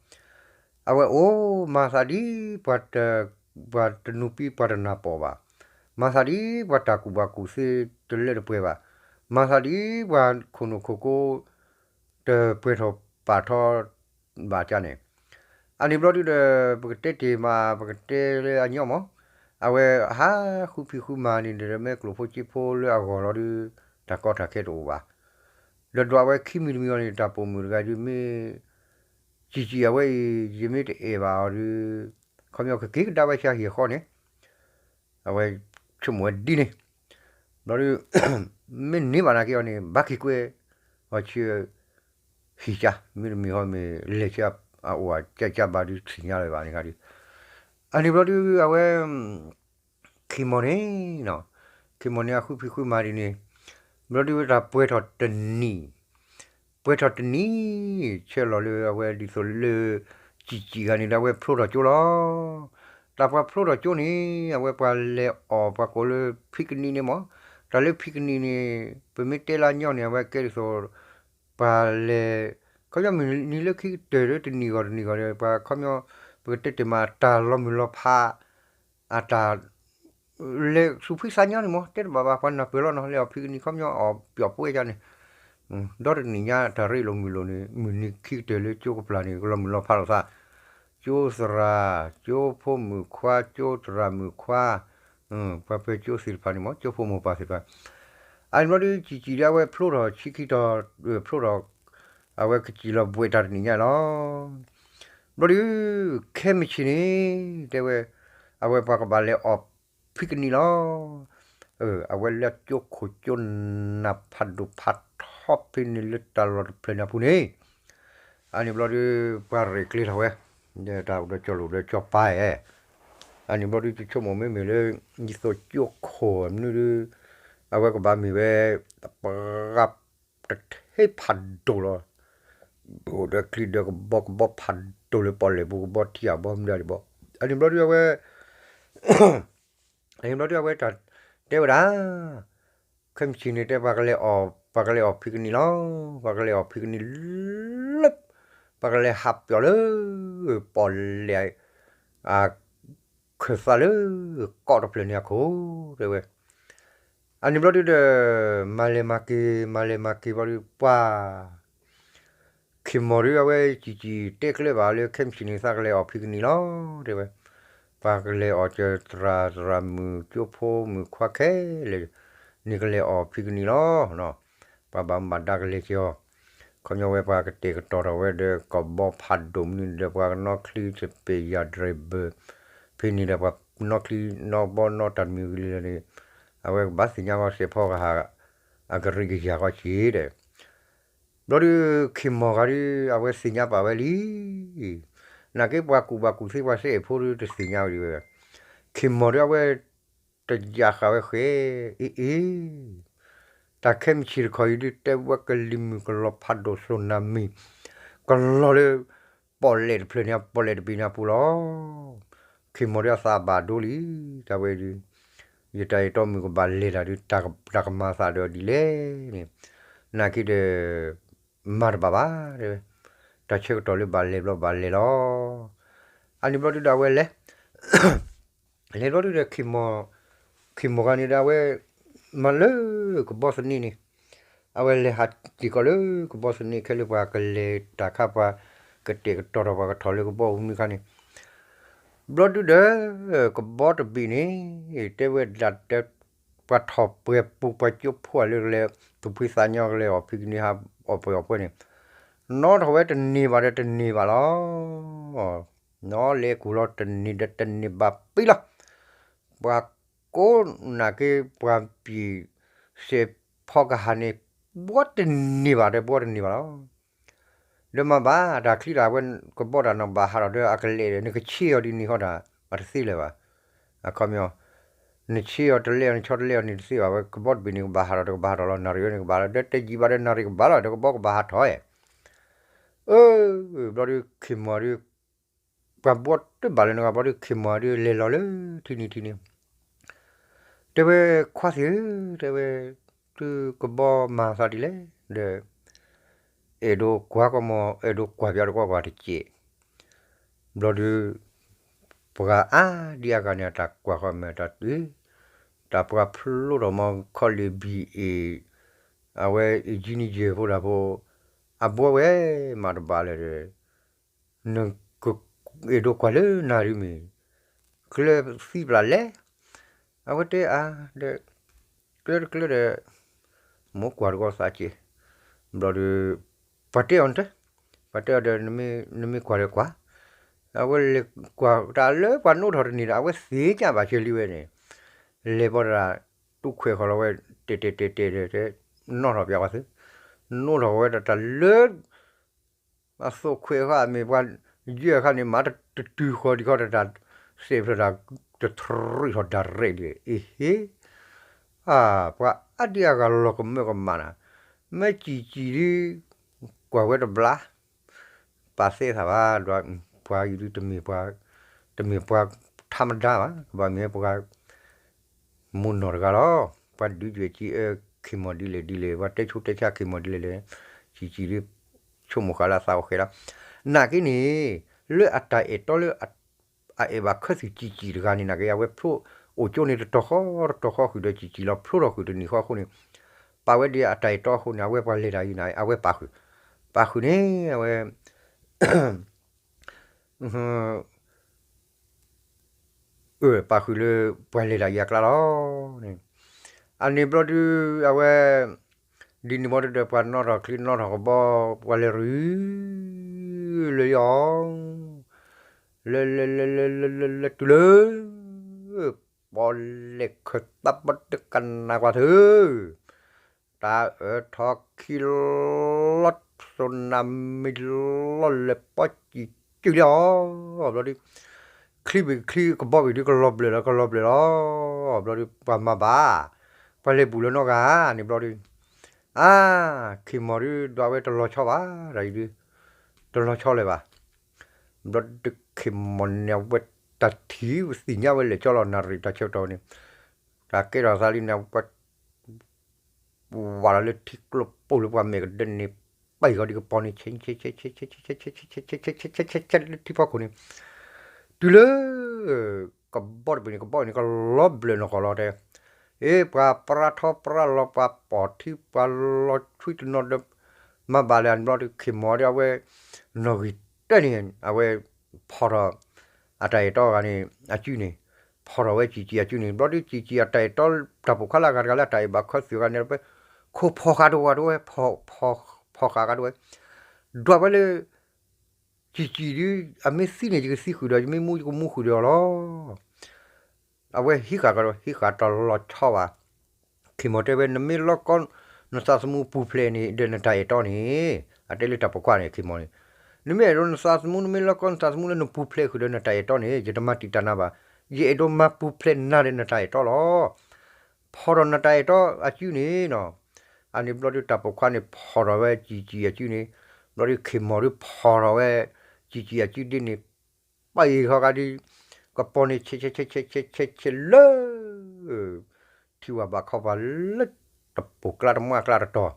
အဝဲအိၣ်မၤသးဒ် ပှၤတနူၤပံပှၤတနၢ်ပီၢ်ဘၣ်, မၤသးဒ်ပှၤတၢ်ကူၣ်ဘၣ်ကူၣ်သ့တလၢတပှဲၤဘၣ်, မၤသးဒ်ပှၤခိၣ်နူာ်ခိၣ်ကိ တပှဲၤထီၣ်ပာ်ထီဘၣ်ကန့ၣ်, အန့ၣ်ဘျီဒုးဒီး ပကတဲတ့ၢ်မး ပကတဲလၢအညီမး, အဝဲဟးဃုဖံးဃုမၤန့ၣ်ဒီး မ့ၢ်ကျိၣ်ဖိစ့ဖိလၢအဂီၢ်လီၤဒုး တၢ်ကီတၢ်ခဲတအိၣ်ဘၣ်, ဒီးဒွးဝဲခံမံၤတမံၤအီၤန့ၣ် တၢ်ပိာ်မုၣ်တဂၤဒုးမ့ၢ် စံၣ်စံၣ်အဝဲအံၤ ယမ့ၢ်တအဲၣ်ဘၣ်အီၤဒုး ခီပညီကက့ၤကဒါဝဲဆါဟံၣ်အဃီန့ၣ် အဝဲဆိကမိၣ်ဝဲဒ်န့ၣ်, ဘျီဒုး မ့ၢ်န့ၢ်ဘၣ်နာ်က့အီၤန့ၣ် ဘၣ်က့ၤကွဲ အီၤဆၢ ဟံၣ်ကၢ မ့တမ့ၢ်ဟီမ့ၢ်လဲၤဆၢအအိၣ်အကၢကၢဘၣ်ဒုး သ့ၣ်ညါလၢၤဘၣ်န့ၣ်ခါဒုး, အန့ၣ်ဘျီဒုး အဝဲ ခ့ၢ်မီၢ်န့ၣ် ခ့ၢ်မီၢ်န့ၣ် အဃုဖံးဃုမၤဒ်န့ၣ်, ဘျီဒုးဝဲတၢ်ပှဲၤထီၣ်တနံၣ် ပှဲၤထီၣ်တနံၣ် ဆဲးလီၤလၢအဝဲဒ်သိးလၢ စံၣ်စံၣ်ဂၤန့ၣ်ဒီး အဝဲဖျိထီၣ်ကၠိလီၤ. တၢ်ပှၤဖျိထီၣ်ကၠိန့ၣ် အဝဲပှၤလဲၤအီၣ်ပှၤကိးလၢဖံးကနံၣ်န့ၣ်မး, တၢ်လၢဖံးကနံၣ်န့ၣ် ပမ့ၢ်တဲလၢညီန့ၣ် အဝဲကဲဒ်သိး ပှၤလဲၤ ခီပညီမုၢ်နံၤလၢခံကတၢၢ်လၢတနံၣ်ဂီၤတနံၣ်ဂီၤဒီး ပှၤခီပညီ ပကတဲတ့ၢ်မး တၢ်လီၤမုၢ်လီၤဖး အတၢ် လဲၤသူၣ်ဖှံသးညီန့ၣ်မး တဲတဘၣ်ဘၣ် ပှၤနၢ်ပၢၢ်လီၤနီၤ လဲၤအီၣ်ဖံးကနံၣ်ခီပညီအီၣ်ပျီၣ်ပှဲၤယါန့ၣ်, ဒီတနံၣ်ညါတၢ်ရ့လိာ်မုာ်လိာ်န့ၣ် မုၢ်နံၤခံကတၢၢ်လၢကၠိကပျၢ်န့ၣ် ကလီၤမုၢ်လီၤဖးလိာ်သး, ကၠိသရၣ် ကၠိဖိမုၣ်ခွါ ကၠိသရၣ်မုၣ်ခွါ, ပှၤပၢၤကၠိသ့ၣ်တဖၣ်န့ၣ်မး ကၠိဖိမိၢ်ပၢ်သ့ၣ်တဖၣ်, အန့ၣ်ဘျီဒုး စံၣ်စံၣ်ဒုးအဝဲဖျိထီၣ်ဆံခံထီၣ် ဖျိထီၣ် အဝဲကစံၣ်လီၤဘှဲးတၢ်တနံၣ်ညါလီၤ. ဘျီဒုး ခဲမုၢ်ဆ့ၣ်န့ၣ် တဲဝဲ အဝဲပှၤကဘၣ်လဲၤအီၣ်ဖံးကနံၣ်လီၤ. အဝဲလၢကၠိခိၣ်ကၠိနၢ်ဖးဒိၣ်ဖးထီဖဲန့ၣ်လၢတၢ်လီၢ်တဖျၢၣ်န့ၣ်အပူၤန့ၣ်, အန့ၣ်ဘျီဒုး ပှၤရဲၣ်ကျဲၤထီၣ်ဝဲ တၢ်အိၣ်ဒီးကၠီၣ်လိၣ်ဒီးကၠီၣ်ပၤဧၢ, အန့ၣ်ဘျီဒုး ယဆိကမိၣ်မ့မ့ၢ်လၢ ဒ်သိးကၠိခိၣ်မနုၤဒုး အဝဲကဘၣ်မ့ၢ်ဝဲ ပှၤတထ့ဖးဒိၣ်လီၤ. အိၣ်ဒီးချံဒီးကဘီကဘီဖးဒိၣ်လၢပီၣ်လဲၣ်ပူၤကဘီထံအဘီမုၢ်ဒၣ်ဒံးဘီ, အန့ၣ်ဘျီဒုးအဝဲ အန့ၣ်ဘျီဒုးအဝဲတၢ်တဲဝဲဒၣ်, ခဲမုၢ်ဆ့ၣ်န့ၣ်တဲပှၤကလဲၤအီၣ် ပှၤကလဲၤအီၣ်ဖံးကနံၣ်လီၤ. ပှၤကလဲၤအီၣ်ဖံးကနံၣ်လၢ ပှၤကလဲၤဟးပျီၣ်လၢ ပီၣ်လဲၣ် အခၢၣ်သးလၢ ကီးတဖျၢၣ်န့ၣ်အခိၣ် တဲဝဲ, အန့ၣ်ဘျီဒုးဒီး မၤလဲၤမၤက့ၤ မၤလဲၤမၤက့ၤဘျီဒုး ပှၤ ခ့ၢ်မီၢ်ဒုးအဝဲစံၣ်စံၣ်တဲကျဲဘၣ်လၢ ခဲမုၢ်ဆ့ၣ်န့ၣ် သးကလဲၤအီၣ်ဖံးကနံၣ်လီၤ တဲဝဲ, ပှၤကလဲၤအီၣ်ကၢသရၣ်သရၣ်မုၣ် ကၠိဖိမုၣ်ခွါခဲလၢာ် န့ၣ်ကလဲၤအီၣ်ဖံးကနံၣ်လီၤ. ပှၤဘၣ်မူဘၣ်ဒါကလဲၤက့ၤအီၤ, ခီပညီဝဲပှၤကတဲာ်ကတီၤထီၣ်ဝဲဒီး ကဘီဖးဒိၣ်မနုၤဒီး ပှၤကနီၣ်ချံစပ့းယၤဒြဲၣ်ဘၢၣ် ဖဲန့ၣ်ဒီး ပှၤနီၣ်ချံနီၣ်ဘီနီၣ်တၢ်တမံၤဂ့ၤလၢာ်န့ၣ်, အဝဲကဘၣ်သ့ၣ်ညါဂီၤစဲးဖီကဟၣ် အကရံကယၤဂီၤက့ၤဒီး ဘျီဒုး ခ့ၢ်မီၢ်ဂၤဒုး အဝဲသ့ၣ်ညါပာ်ဝဲလံ. နာ်က့ပှၤကူၣ်ဘၣ်ကူၣ်သ့ပှၤစဲအဲၣ်ဖိဒုးတသ့ၣ်ညါဝဲဒံးဝဲ, ခ့ၢ်မီၢ်ဒုးအဝဲ တယာ်ဃာ်ဝဲဃဲ, အ့အ့, တၢ်ခဲမုၢ်ဆ့ၣ်တခီအံၤဒုး တဲဝဲကလံၤမုၢ်ကလီၤဖးဒိၣ် သိၣ်နၤမံၤ ကလီၤလၢ ပီၣ်လဲၣ်တဖျၢၣ်န့ၣ် ပီၣ်လဲၣ်တဘ့ၣ်န့ၣ်အပူၤလီၤ. ခ့ၢ်မီၢ်ဒီးအသးဘၣ်ဒိလံ, တၢ်ဝဲဒုး ယတၢ်အဲၣ်တီမုၣ်ကဘၣ်လဲၤတၢ်ဒုး တၢ်ကမၤသးဒီးဒ်လဲၣ်န့ၣ်, နာ်က့ဒီး မၤတဘၣ်ဘၣ်, တဲဝဲ, တၢ်ဆၢကတီၢ်လၢဘၣ်လဲၤဘျီဘၣ်လဲၤလီၤ. အန့ၣ်ဘျီဒုးဒီးအဝဲလဲၤ လဲၤဘျီဒုးဒီး ခ့ၢ်မီၢ်, ခ့ၢ်မီၢ်ဂၤန့ၣ်ဒီးအဝဲ မၤလၢကဘီသန့န့ၣ်, အဝဲလဲၤဟးတ့ၢ်ကီးလၢကဘီသန့ ခဲလၢပှၤကလဲၤတၢ်ခါ ပှၤကတဲာ်ကတီၤထီၣ် ပှၤကထီၣ်လၢကဘီပူၤမုၢ်ခါန့ၣ်, ဘျီဒုးဒီး ကဘီတဘ့ၣ်န့ၣ် တဲဝဲဒၣ်တဲ ပှၤထီၣ်ပှဲၤပူၤ ပှၤကၠိဖိလၢကလဲၤ သူၣ်ဖှံသးညီ ကလဲၤအီၣ်ဖံးကန့ၢ်ဟး အီၣ်ပှဲၤအီၣ်ပှဲၤန့ၣ်, နီၣ်ထီၣ်ဝဲတန့ၢ်ဘၣ်ဒီးတန့ၢ်ဘၣ်လီၤ. နီၣ်လဲၤကူၣ်လီၤတန့ၢ်ဒီးတန့ၢ်ဘၣ်ပံလီၤ. ပှၤကိးနာ်က့ ပှၤပျံၤစဲးဖီကဟၣ်န့ၣ် ဘှီတန့ၢ်ဘၣ်ဒီးဘှီတန့ၢ်ဘၣ်လီၤ. ဒီးမၤဘၣ်တၢ်ချံတၢ်ဝဲ ကဘီတၢ်နီၢ်ဘၣ်ဟးထီၣ်ဒီးအကလဲၤဒီး နကဆ့အီၤဒ်န့ၣ်ဃီတၢ် မၤတသ့လၢၤဘၣ်. အခီပညီ နဆ့အီၤတလဲအီၤ နဆီတလဲအီၤန့ၣ်တသ့ဘၣ်, ဝဲကဘီတဘ့ၣ်န့ၣ် ကဘၣ်ဟးထီၣ်ဒီးကဘၣ်ဟးထီၣ်လီၤ, နၣ်ရံၣ်ဝဲန့ၣ်ကဘၣ်လီၤ, ဒီးတယံာ်ဘၣ်ဒီးနၣ်ရံၣ်ကဘၣ်လီၤ, ဒီးကဘီကဘၣ်ဟးထီၣ်ဧါ. အၢ ဘျီဒုးခ့ၢ်မီၢ်ဒုး ပှၤဘှီတဘၣ်လၢနဂၤဘျီဒုး ခ့ၢ်မီၢ်ဒုးလဲၤလီၤလၢထံနံၤထံနံၤ တဲဝဲ ခွါသ့ၣ်ဧၢ, တဲဝဲ သုကဘီမၤသးဒ်လဲၣ်, ဒီး အဲၣ်ဒိးကွၢ်ကီမီၤ အဲၣ်ဒိးကွၢ်ပၠးတကွၢ်ကွၢ်တစဲး, ဘျီဒုး ပှၤအါဒံအါဂၤန့ၣ် အတၢ်ကွၢ်ဃီမဲာ်တၢ်တုၤ, တၢ်ပှၤဖျိထီၣ်မီၤခီလ့ၣ်ဘံၣ်အ့ၣ်, အဝဲအံၤကံနံယဲၢ်ဖိတၢ်ဖိ, အဘှီဝဲမၤတဘၣ်လၢၤဒီး နကအဲၣ်ဒိးကွၢ်လၢနၣ်ရံၣ်မ့ၢ် ကျၢၤသံပျၢ်လဲၣ်, အဝဲတဲအါဒီး ကျၢၤတကျၢၤဒီး မိၢ်ကွၢ်တကီသးက့ၤ, ဘျီဒီး ပှၤတဲအီၤနတၢ်, ပှၤတဲအီၤဒီး နမ့ၢ်ကွၢ်ဒီးကွၢ်, အဝဲလဲၤကွၢ်တၢ်လၢပှၤနိးထီၣ်တန့ၢ်ဒီး အဝဲသ့ၣ်ညါဘၣ်က့ၤလံဝဲန့ၣ်, လဲၤဘီတၢ် တူၢ်ခွဲးဃီလီၤဝဲ တဲာ်တဲာ်တဲာ်တဲာ်ဒီး တဲ နီၣ်ထီၣ်ပၠးဝဲသု, နီၣ်ထီၣ်ဝဲဒၣ်တၢ်လၢ အသိးခွဲးဃီအမ့ၢ်ပှၤယဲၢ်အခါန့ၣ် မၤတတုၤဃီဒံးခီတတၢ်စဲးဖျၢၣ်တၢ်တထရံးထီၣ်ဒၣ်ရဲၣ်ဒံး အ့ဟ့, ပှၤအါဒံအါဂၤလီၤကမၢကမၣ်နၤ, မ့ၢ်ကၠံာ်ကၠံာ်ဒ် ကွၢ်ဝဲတဘျါ, ပာ်သဲသးဘၣ်ဒွး, ပှၤအံၤဒ်တမ့ၢ်ပှၤ, တမ့ၢ်ပှၤထါမဒါဘၣ်, ကဘၣ်မ့ၢ်ပှၤ မူနီၢ်တဂၤလီၤ. ပှၤဒုးယွဲၢ်ကံအၢ ခ့ၢ်မီၢ်ဒ်လဲၣ်ဒ်လဲၣ်, ပှၤတဲဆိတဲဆါခ့ၢ်မီၢ်ဒ်လဲၣ်လဲၣ်, ကၠံာ်ကၠံာ်ဒ် ဆိကမိၣ်ဃာ်လၢအသးအိၣ်ဃဲလီၤ. နာ်က့န့ၣ် လၢအတၢ်အဲၣ်တီလၢ အအဲၣ်ဘၣ်ခၢၣ်သးကၠံာ်ကၠံာ်တဂၤန့ၣ် နာ်က့ အဝဲဖျိအိၣ်ကၠိန့ၣ် တတီၤဃီတတီၤဃီဃုာ်ဒီးကၠံာ်ကၠံာ်လီၤ. ဖျိထီၣ်ဃုာ်တနံၣ်ဃီအဃိန့ၣ် ပာ်ဝဲဒ်အတၢ်အဲၣ်တီအဃိန့ၣ် အဝဲပှၤလဲၤတၢ်အံၤန့ၣ် အဝဲပာ်ဃုာ်, ပာ်ဃုာ်န့ၣ် အဝဲ ပာ်ဃုာ်လၢပှၤလဲၤတၢ်အံၤအကျါလီၤ. အန့ၣ်ဘျီဒုး အဝဲ ဒ်န့ၣ်ဘျီဒုးဒီး ပှၤနီၣ်ထီၣ်ချံနီၣ်ထီၣ်ကဘီ ပှၤလဲၤရူၤ လၢယီၤ လဲၤလဲၤလဲၤလဲၤလဲၤလဲၤလဲၤတုၤလၢ ပီၣ်လဲၣ်ခၢၣ်သးဘီတကနၣ်ကွၢ်သု တၢ်အၢၣ်ထီၣ်ခံလီၤ သူနၤမံၤလီၤ လဲၤပီၣ်စံၣ်စုလံအီၤ ဘျီဒုး ချံဘ့ၣ်ချံကဘီဘ့ၣ်ဒုး ကလီၤဘျၢၣ်လီၤ ကလီၤဘျၢၣ်လီၤ. ဘျီဒုး ပှၤမၤဘၣ် ပှၤလဲၤဘူၣ်လၢနီၢ်ဂၤန့ၣ်ဘျီဒုး အါ ခ့ၢ်မီၢ်ဒုး ဒွးဝဲတလီၤဆီဘၣ် တၢ်အံၤဒုး တလီၤဆီလၢၤဘၣ်. ဘျီဒုးခ့ၢ်မီၢ်န့ၣ် အဝဲတၢ်ထံၣ်သ့ၣ်ညါဝဲလဲၤကၠီလီၤ နၣ်ရံၣ်တၢ်ဆၢကတီၢ်န့ၣ် တၢ်ကဲထီၣ်သးလံန့ၣ် အဝဲ ဝးလီၤလၢထံကျိပူၤလၢပှၤမဲာ်ကဒၢန့ၣ် ပၢၢ်ဃီဒ်ကပီၤန့ၣ် ဆဲးဆဲးဆဲးဆဲးဆဲးဆဲးဆဲးဆဲးဆဲးဆဲးဆဲးဆဲးဆဲးဆဲးဆဲးဆဲးဆဲးဆဲးဆဲးလၢထံဖီခိၣ်န့ၣ် တုၤလၢကဘီတဘ့ၣ်န့ၣ် ကဘီန့ၣ် ကလီၤဘျၢၣ်နီၢ်ကီၢ်လီၤတဲ အ့ ပှၤပြါထီပြါလီၤ ပှၤပီၢ်ထံ ပှၤလီၤဆွံတနီၤဒီး မၤဘၣ်လၢအန့ၣ်ဘျီဒုး ခ့ၢ်မီၢ်ဒီးအဝဲ နီၣ်ဂံၢ်တၢန့ၣ် အဝဲ ဖီၣ်ထီၣ် အတၢ်အဲၣ်တီဂၤန့ၣ် အစုန့ၣ် ဖီၣ်ထီၣ်ဝဲကၠံာ်ကၠံာ်အစုန့ၣ် ဘျီဒုးကၠံာ်ကၠံာ်အတၢ်အဲၣ်တီ တၢ်ပိာ်ခွါလၢအဂၤတဂၤလၢအတၢ်အဲၣ်ဘၣ်ခၢၣ်သးဂၤန့ၣ် ပ ခိၣ်ဖီၣ်ဃာ်တဝဲတဝဲ ဖီၣ်ဃာ်ဃာ်တဝဲ ဒွးဝဲလၢ ကၠံာ်ကၠံာ်ဒုး အမ့ၢ်သံန့ၣ် ယကသံဃုာ်ဒီးယမ့ၢ်မူယကမူဃုာ်ဒီးအီၤလီၤ. အဝဲဟံးဃာ်ကဒီး ဟံးဃာ်တလီၤဆီဘၣ်. ခ့ၢ်မီၢ်တဲဝဲ နမ့ၢ်လီကီ နသးသမူပူၤဖျဲးန့ၣ် ဒီးနတၢ်အဲၣ်တီန့ၣ် အတဲလၢတၢ်ပိာ်ခွါန့ၣ် ခ့ၢ်မီၢ်န့ၣ် နမ့ၢ်အဲၣ်ဒိးနသးသမူ နမ့ၢ်လီကီနသးသမူလၢနပူၤဖျဲးဃုာ်ဒီးနတၢ်အဲၣ်တီန့ၣ် ယတမၤတံာ်တာ်နၤဘၣ်. ယအဲၣ်ဒိးမၤပူၤဖျဲးနၤဒီးနတၢ်အဲၣ်တီလီၤ. ဖီၣ်ထီၣ်နတၢ်အဲၣ်တီအစုန့ၣ်နီၤ. အန့ၣ်ဘျီဒုးတၢ်ပိာ်ခွါန့ၣ် ဖီၣ်ထီၣ်ဝဲကၠံာ်ကၠံာ်အစုန့ၣ် ဘျီဒုးခ့ၢ်မီၢ်ဒုးဖီၣ်ထီၣ်ဝဲ ကၠံာ်ကၠံာ်အစုဒ်န့ၣ် ပၢ်အံၤဃီဂၤဒုး ကပီၤန့ၣ် ဆဲးဆဲးဆဲးဆဲးဆဲးဆဲးဆဲးလၢ ထံဝၤဘးခီပၤလၢ တပိာ်ကျါတမၢကျါတတီၤ,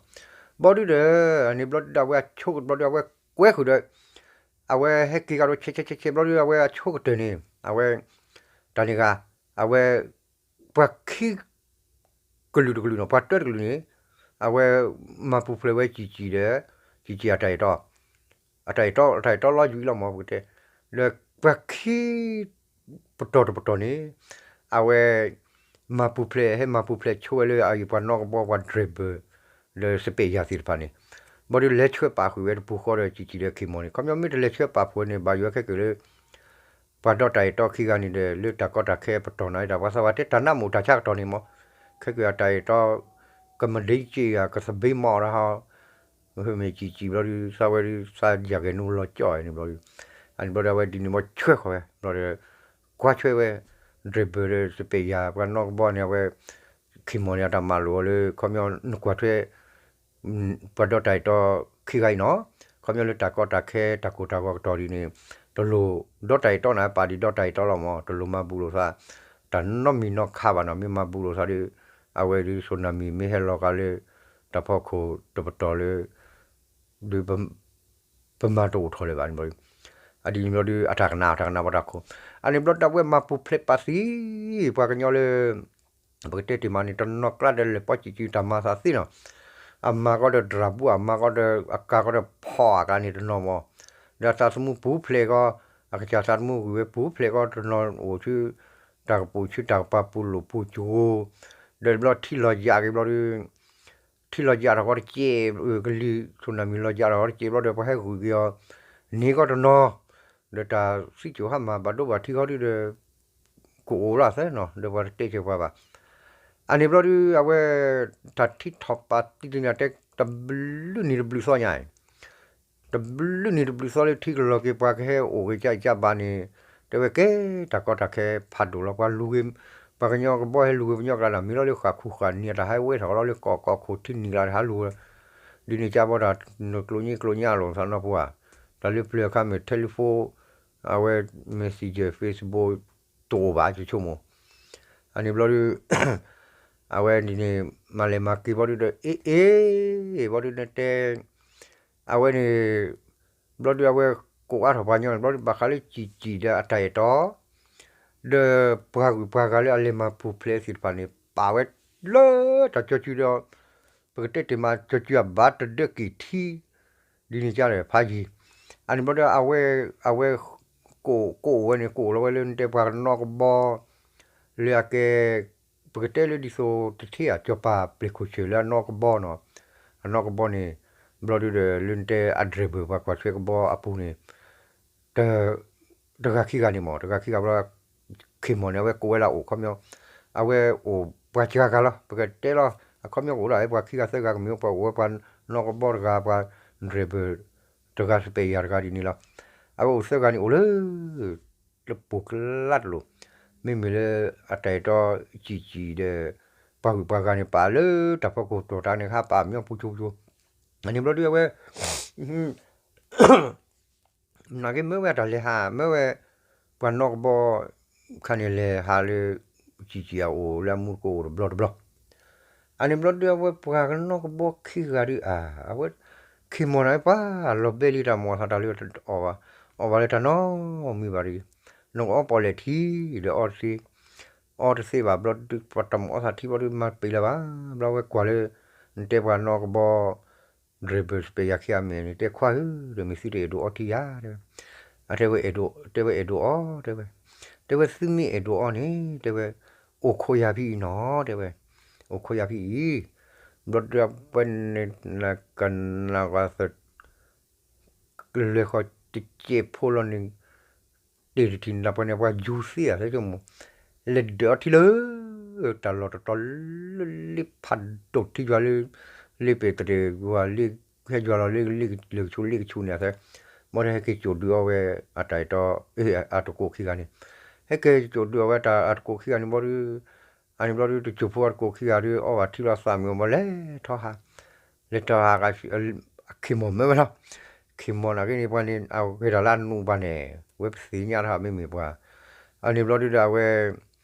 ဘျီဒုဒီး အန့ၣ်ဘျီဒုဒီးအဝဲအဆိကတၢၢ်ဘျီဒု အဝဲကွဲဃုာ်ဒီး အဝဲဟဲက့ၤကဒီး ဆဲးဆဲးဆဲးဆဲးဘျီဒု အဝဲအဆိကတၢၢ်န့ၣ် အဝဲ တၢ်န့ၣ်ဂၤ အဝဲ ပှၤခံ ကလုာ်တကလုာ်နီၤ ပှၤတၢတကလုာ်န့ၣ် အဝဲ မၤပူၤဖျဲးဝဲကၠံာ်ကၠံာ်ဒီး ကၠံာ်ကၠံာ်အတၢ်အဲၣ်တီ အတၢ်အဲၣ်တီ အတၢ်အဲၣ်တီလီၤယွံလီၤမၢ် ပကတဲ ဒီးပှၤခံ ပတီၢ်တပတီၢ်န့ၣ် အဝဲ မၤပူၤဖျဲး ဟဲမၤပူၤဖျဲးဆိဝဲလၢအအံၤပှၤနီၣ်ကဘီပှၤ driver ဒီးစပဲးယၤသ့ၣ်တဖၣ်န့ၣ် ဘျီဒုလဲၤဆှၢပာ်ဃုာ်ဝဲတပူၤဃီဒီး ကၠံာ်ကၠံာ်ဒီးခ့ၢ်မီၢ်န့ၣ် ခီပညီမ့ၢ်တလဲၤဆှၢပာ်ဖှိၣ်န့ၣ် ဘၣ်ယိၣ်ဟဲခဲက့ၤလၢ ပှၤဒီးတၢ်အဲၣ်တီခံဂၤန့ၣ်ဒီး လၢတၢ်ကီတၢ်ခဲပတီၢ်နၤ တၢ်ပှၤသးဝဲတဲတၢ်နးမူးတၢ်ဆါကတီၢ်န့ၣ်မၢ် ခဲက့ၤအတၢ်အဲၣ်တီ ကမဒ့က့ဂၤ ကသဘ့မီၢ်တၢ်ဟီ မ့ၢ်ကၠံာ်ကၠံာ်ဘျီဒု သးဝဲဒု သးယၤဂဲၤနူလီၤကၠီၣ်န့ၣ်ဘျီဒု အန့ၣ်ဘျီဒု အဝဲဒ်န့ၣ်မၢ်ဆှၢဃီၤဝဲ ဘျီဒီး ကွၢ်ထွဲဝဲ driver ဒီးစပဲးယၤ ပှၤနီၣ်ကဘီန့ၣ် အဝဲ ခ့ၢ်မီၢ်န့ၣ် အတၢ်မၤလိာ်အီၤလၢ ခီပညီနကွၢ်ထွဲ ပှၤဒီးတၢ်အဲၣ်တီခံဂၤအံၤနီၤ ခီပညီလၢတၢ်ကီတၢ်ခဲ တၢ်ကိၢ်တၢ်ဂီၤကတီၢ်ဒ်န့ၣ် တလိၣ်ဒီးတၢ်အဲၣ်တီနၤ ပာ်ဒံးဒီးတၢ်အဲၣ်တီလီၤမၢ် တလိၣ်မၤဘူးလိာ်သး တၢ်နီတမံၤနီတခါဘၣ်နီၤ မ့ၢ်မၤဘူးလိာ်သးဒီး အဝဲဒု tsunami မ့ၢ်ဟဲလီၤကလၢ တၢ်ဖီခိၣ်တပတီၢ်လၢ ဒု ပမၤတအိၣ်ထီၣ်လၢၤဘၣ်န့ၣ်ဘျီဒု အဒ်န့ၣ်ဘျီဒု အတၢ်ကနၣ် တၢ်ကနၣ်ပှၤတၢ်ခိၣ် အန့ၣ်ဘျီဒု အဝဲမၤပူၤဖျဲးပာ်သံ ပှၤကညီလၢ ပကတဲတ့ၢ်မးန့ၣ် တနီၤကျါဒီးလဲၤပီၣ်ကၠံာ်ကၠံာ်တၢ်မၤသးသ့နီၤ အမၤကီဒီးတြၢ်ဘူ အမၤကီဒီး အကၤကီဒီးဖီၣ်အကၤန့ၣ်တနီၤမၢ် ဒီးအသးသမူပူၤဖျဲးကီ အကစၢ်သးသမူဂုာ်ဝဲပူၤဖျဲးကီတနီၤအိၣ်ဆူ တၢ်ကပူၤဆူတၢ်ကပၤပူၤလိာ်ပူၤကၠိ ဒီးဘျီထံလီၤယၤက့ၤဘျီဒု ထံလီၤယၤထီၣ်ဃီတကဲး ကလံၤ tsunami လီၤယၤထီၣ်ဃီတကဲးဘျီဒီး ပှၤဟဲဂုာ်က့ၤအီၤ န့ၢ်ကီတနီၤ ဒီးတၢ်သံစိၤဟါမၢ်ဘၣ်ဒိဘၣ်ထံးဃီဒုဒီး ကအိၣ်လီၤသၢနီၤ ဒီးပှၤတတဲဆၢပှၤဘၣ် အန့ၣ်ဘျီဒု အဝဲ တၢ်ထံထီၣ်ပာ်သံတန့ၣ် တဲတဘျုးနံၤတဘျုးသီညါ တဘျုးနံၤတဘျုးသီလၢထံကလီၤက့ၤ ပှၤကဟဲအိၣ်ဂ့ၤကၢ်အံၤကၢ်ဘၣ်န့ၣ် တဲဝဲကဲတၢ်ကီတၢ်ခဲဖးဒိၣ်လီၤ ပှၤလူၤဂ့ၤ ပှၤကညီကဘီဟဲလူၤဂ့ၤပညီကျါန့ၣ် မ့ၢ်လီၤလၢဃၣ်ခူၣ်ဃၣ်နံၤ အတၢ်ဟဲဝဲထီၣ်လီၤလၢကီၢ်ကီၢ်ခိၣ်ထံနံၤကျါ တဟးလူၤ ဒ်န့ၣ်ကၢ်ဘီတၢ် နကျိၤညံကျိၤညါလိာ်သးနီၢ်ပှၤ တၢ်လၢပျၢၤအခါမ့ၢ် telephone အဝဲ messenger Facebook တအိၣ်ဘၣ်ဆိကမိၣ် အန့ၣ်ဘျီဒု အဝဲဒ်န့ၣ် မၤလဲၤမၤက့ၤဘျီဒုဒီး အ့ၣ်အ့ၣ် ဘျီဒုနတဲ အဝဲန့ၣ် ဘျီဒုအဝဲကိးအါထီၣ်ပှၤညီန့ၣ် ဘျီဒုဘၣ်ဃးလၢကၠံာ်ကၠံာ်ဒီးအတၢ်အဲၣ်တီ ဒီးပှၤဂုၤပှၤဂၤလၢအလဲၤမၤပူၤဖျဲးသ့ၣ်တဖၣ်န့ၣ် ပာ်ဝဲလၢတၢ်ကၠီၤစုၤဒီး ပကတဲတ့ၢ်မး ကၠီၤစုၤအဘၣ်တဒၢက့ၤထံ ဒ်န့ၣ်ကၢ်ဒီးဖးယံၤ အန့ၣ်ဘျီဒီးအဝဲ အဝဲ ကိးအိၣ်ဝဲန့ၣ် ကိးအိၣ်လီၤဝဲလၢနတဲပှၤကနီၣ်ကဘီ လၢအကဲ ပကတဲလၢဒ်သိးတထ့ဧါ ကၠီၤပၤပျဲၢ်ခိၣ်ဆၢၣ်လၢအနီၣ်ကဘီနီၤ အနီၣ်ကဘီန့ၣ် ဘျီဒုဒီးလၢနတဲအ driver ပှၤကွၢ်ထွဲကဘီအပူၤန့ၣ် တဂၤခံဂၤန့ၣ်မၢ် တဂၤခံဂၤဘျီ ခ့ၢ်မီၢ်န့ၣ် အဝဲကိးဝဲလၢအအိၣ်ခီပညီ အဝဲအိၣ်ပှၤစှၤဂၤလီၤ ပကတဲလီၤ အခီပညီကအိၣ်ဒၣ်ဝဲပှၤခံဂၤသၢဂၤကမ့ၢ်အိၣ်ပှၤအိၣ်ဝဲပှၤနီၣ်ကဘီတဂၤ ပှၤ driver တဂၤ စပဲးယၤတဂၤဒ်န့ၣ်လီၤ အဝဲအိၣ်သၢဂၤန့ၣ်အိၣ်လၢ လၢပူၤကျါတလိၤ မ့မ့ၢ်လၢအတၢ်အဲၣ်တီကၠံာ်ကၠံာ်ဒီး ပှၤဂုၤပှၤဂၤန့ၣ် ပာ်လၢတၢ်ဖီခိၣ်တီၢ်တၢ်န့ၣ် ဟးပာ်မညီပူၤကၠိပူၤကၠိ အန့ၣ်ဘျီဒုအဝဲ နာ်က့မ့ၢ်ဝဲတၢ်လဲၤဟး မ့ၢ်ဝဲ ပှၤနီၣ်ကဘီ ခါန့ၣ်လဲၤဟးလၢ ကၠံာ်ကၠံာ်အအိၣ်လၢအမူတကိးအိၣ်တဘျီတဘျီ အန့ၣ်ဘျီဒုအဝဲပှၤကနီၣ်ကဘီခံဂၤဒုအါ အဝဲ ခ့ၢ်မီၢ်န့ၣ်ပှၤလီၤဘဲလံတၢ်မၤအီၣ်သးတၢ်လၢအီၣ်ဘၣ် အီၣ်ဘၣ်လၢတၢ်နီတမံၤဘၣ်ဒု နကအီပီၣ်လဲၣ်ထံ ဒီးအီတသ့ အီတသ့ဘၣ်ဘျီဒု ပှၤတၢ်မၤအီၣ်သးထံဘျီဒု မၤပ့ၤလၢၤဘၣ် ဘျီဝဲကွၢ်လၢ နတဲပှၤနီၣ်ကဘီ driver စပဲးယၤခံဂၤမဲာ်န့ၣ် တဲခွါဧၢ ဒီးမ့ၢ်သုတအဲၣ်ဒိးအီထံဧါ တဲဝဲ အတဲဝဲအဲၣ်ဒိးအီ တဲဝဲ တဲဝဲသုမ့ၢ်အဲၣ်ဒိးအီန့ၣ် တဲဝဲ အိၣ်ခိးယၤဖဲအံၤနီၤ တဲဝဲ အိၣ်ခိးယၤဖဲအံၤ ဘျီဒုအဝဲန့ၣ် ကနၣ်ကွၢ်သ လဲၤဃီၤတစဲးဖိလီၤန့ၣ် တ့ၢ်တထံၣ်န့ၣ် ပှၤန့ၣ်ပှၤယူၤသ့ဧါ သဲကမိၣ် လဲၤဒၢးအီထံလၢ တၢ်လီၢ်တတီၤလၢလ့ဖးဒိၣ်ထံယွၤလၢ လ့ပဲာ်တရံးယွၤလ့ ဟဲယွၤလီၤလၢလ့လၢကဆူ လ့ကဆူန့ၣ်သဲ ဘၣ်ဒီးဟဲက့ၤစိာ်ဒုးအီဝဲ အတၢ်အဲၣ်တီ အတကိးခံဂၤန့ၣ် ဟဲက့ၤစိာ်ဒုးအီဝဲတၢ်အတကိးခံဂၤန့ၣ်ဘျီဒု အန့ၣ်ဘျီဒု တစိၢ်ဖိအတကိးခံဂၤဒုး အီဘၣ်ထံလီၤသးမုာ်ဘၣ်လဲၤထီၣ်ဟး လဲၤထီၣ်ဟး ခ့ၢ်မီၢ်မ့ၢ်ဝဲလီၤ ခ့ၢ်မီၢ်နာ်က့န့ၣ် ပှၤန့ၣ် အဂဲၤတၢ်လၢအနူဘၣ်န့ၣ် ဝဲပသ့ၣ်ညါထီၣ်မ့မ့ၢ်ပှၤ အန့ၣ်ဘျီဒုဒီးအဝဲ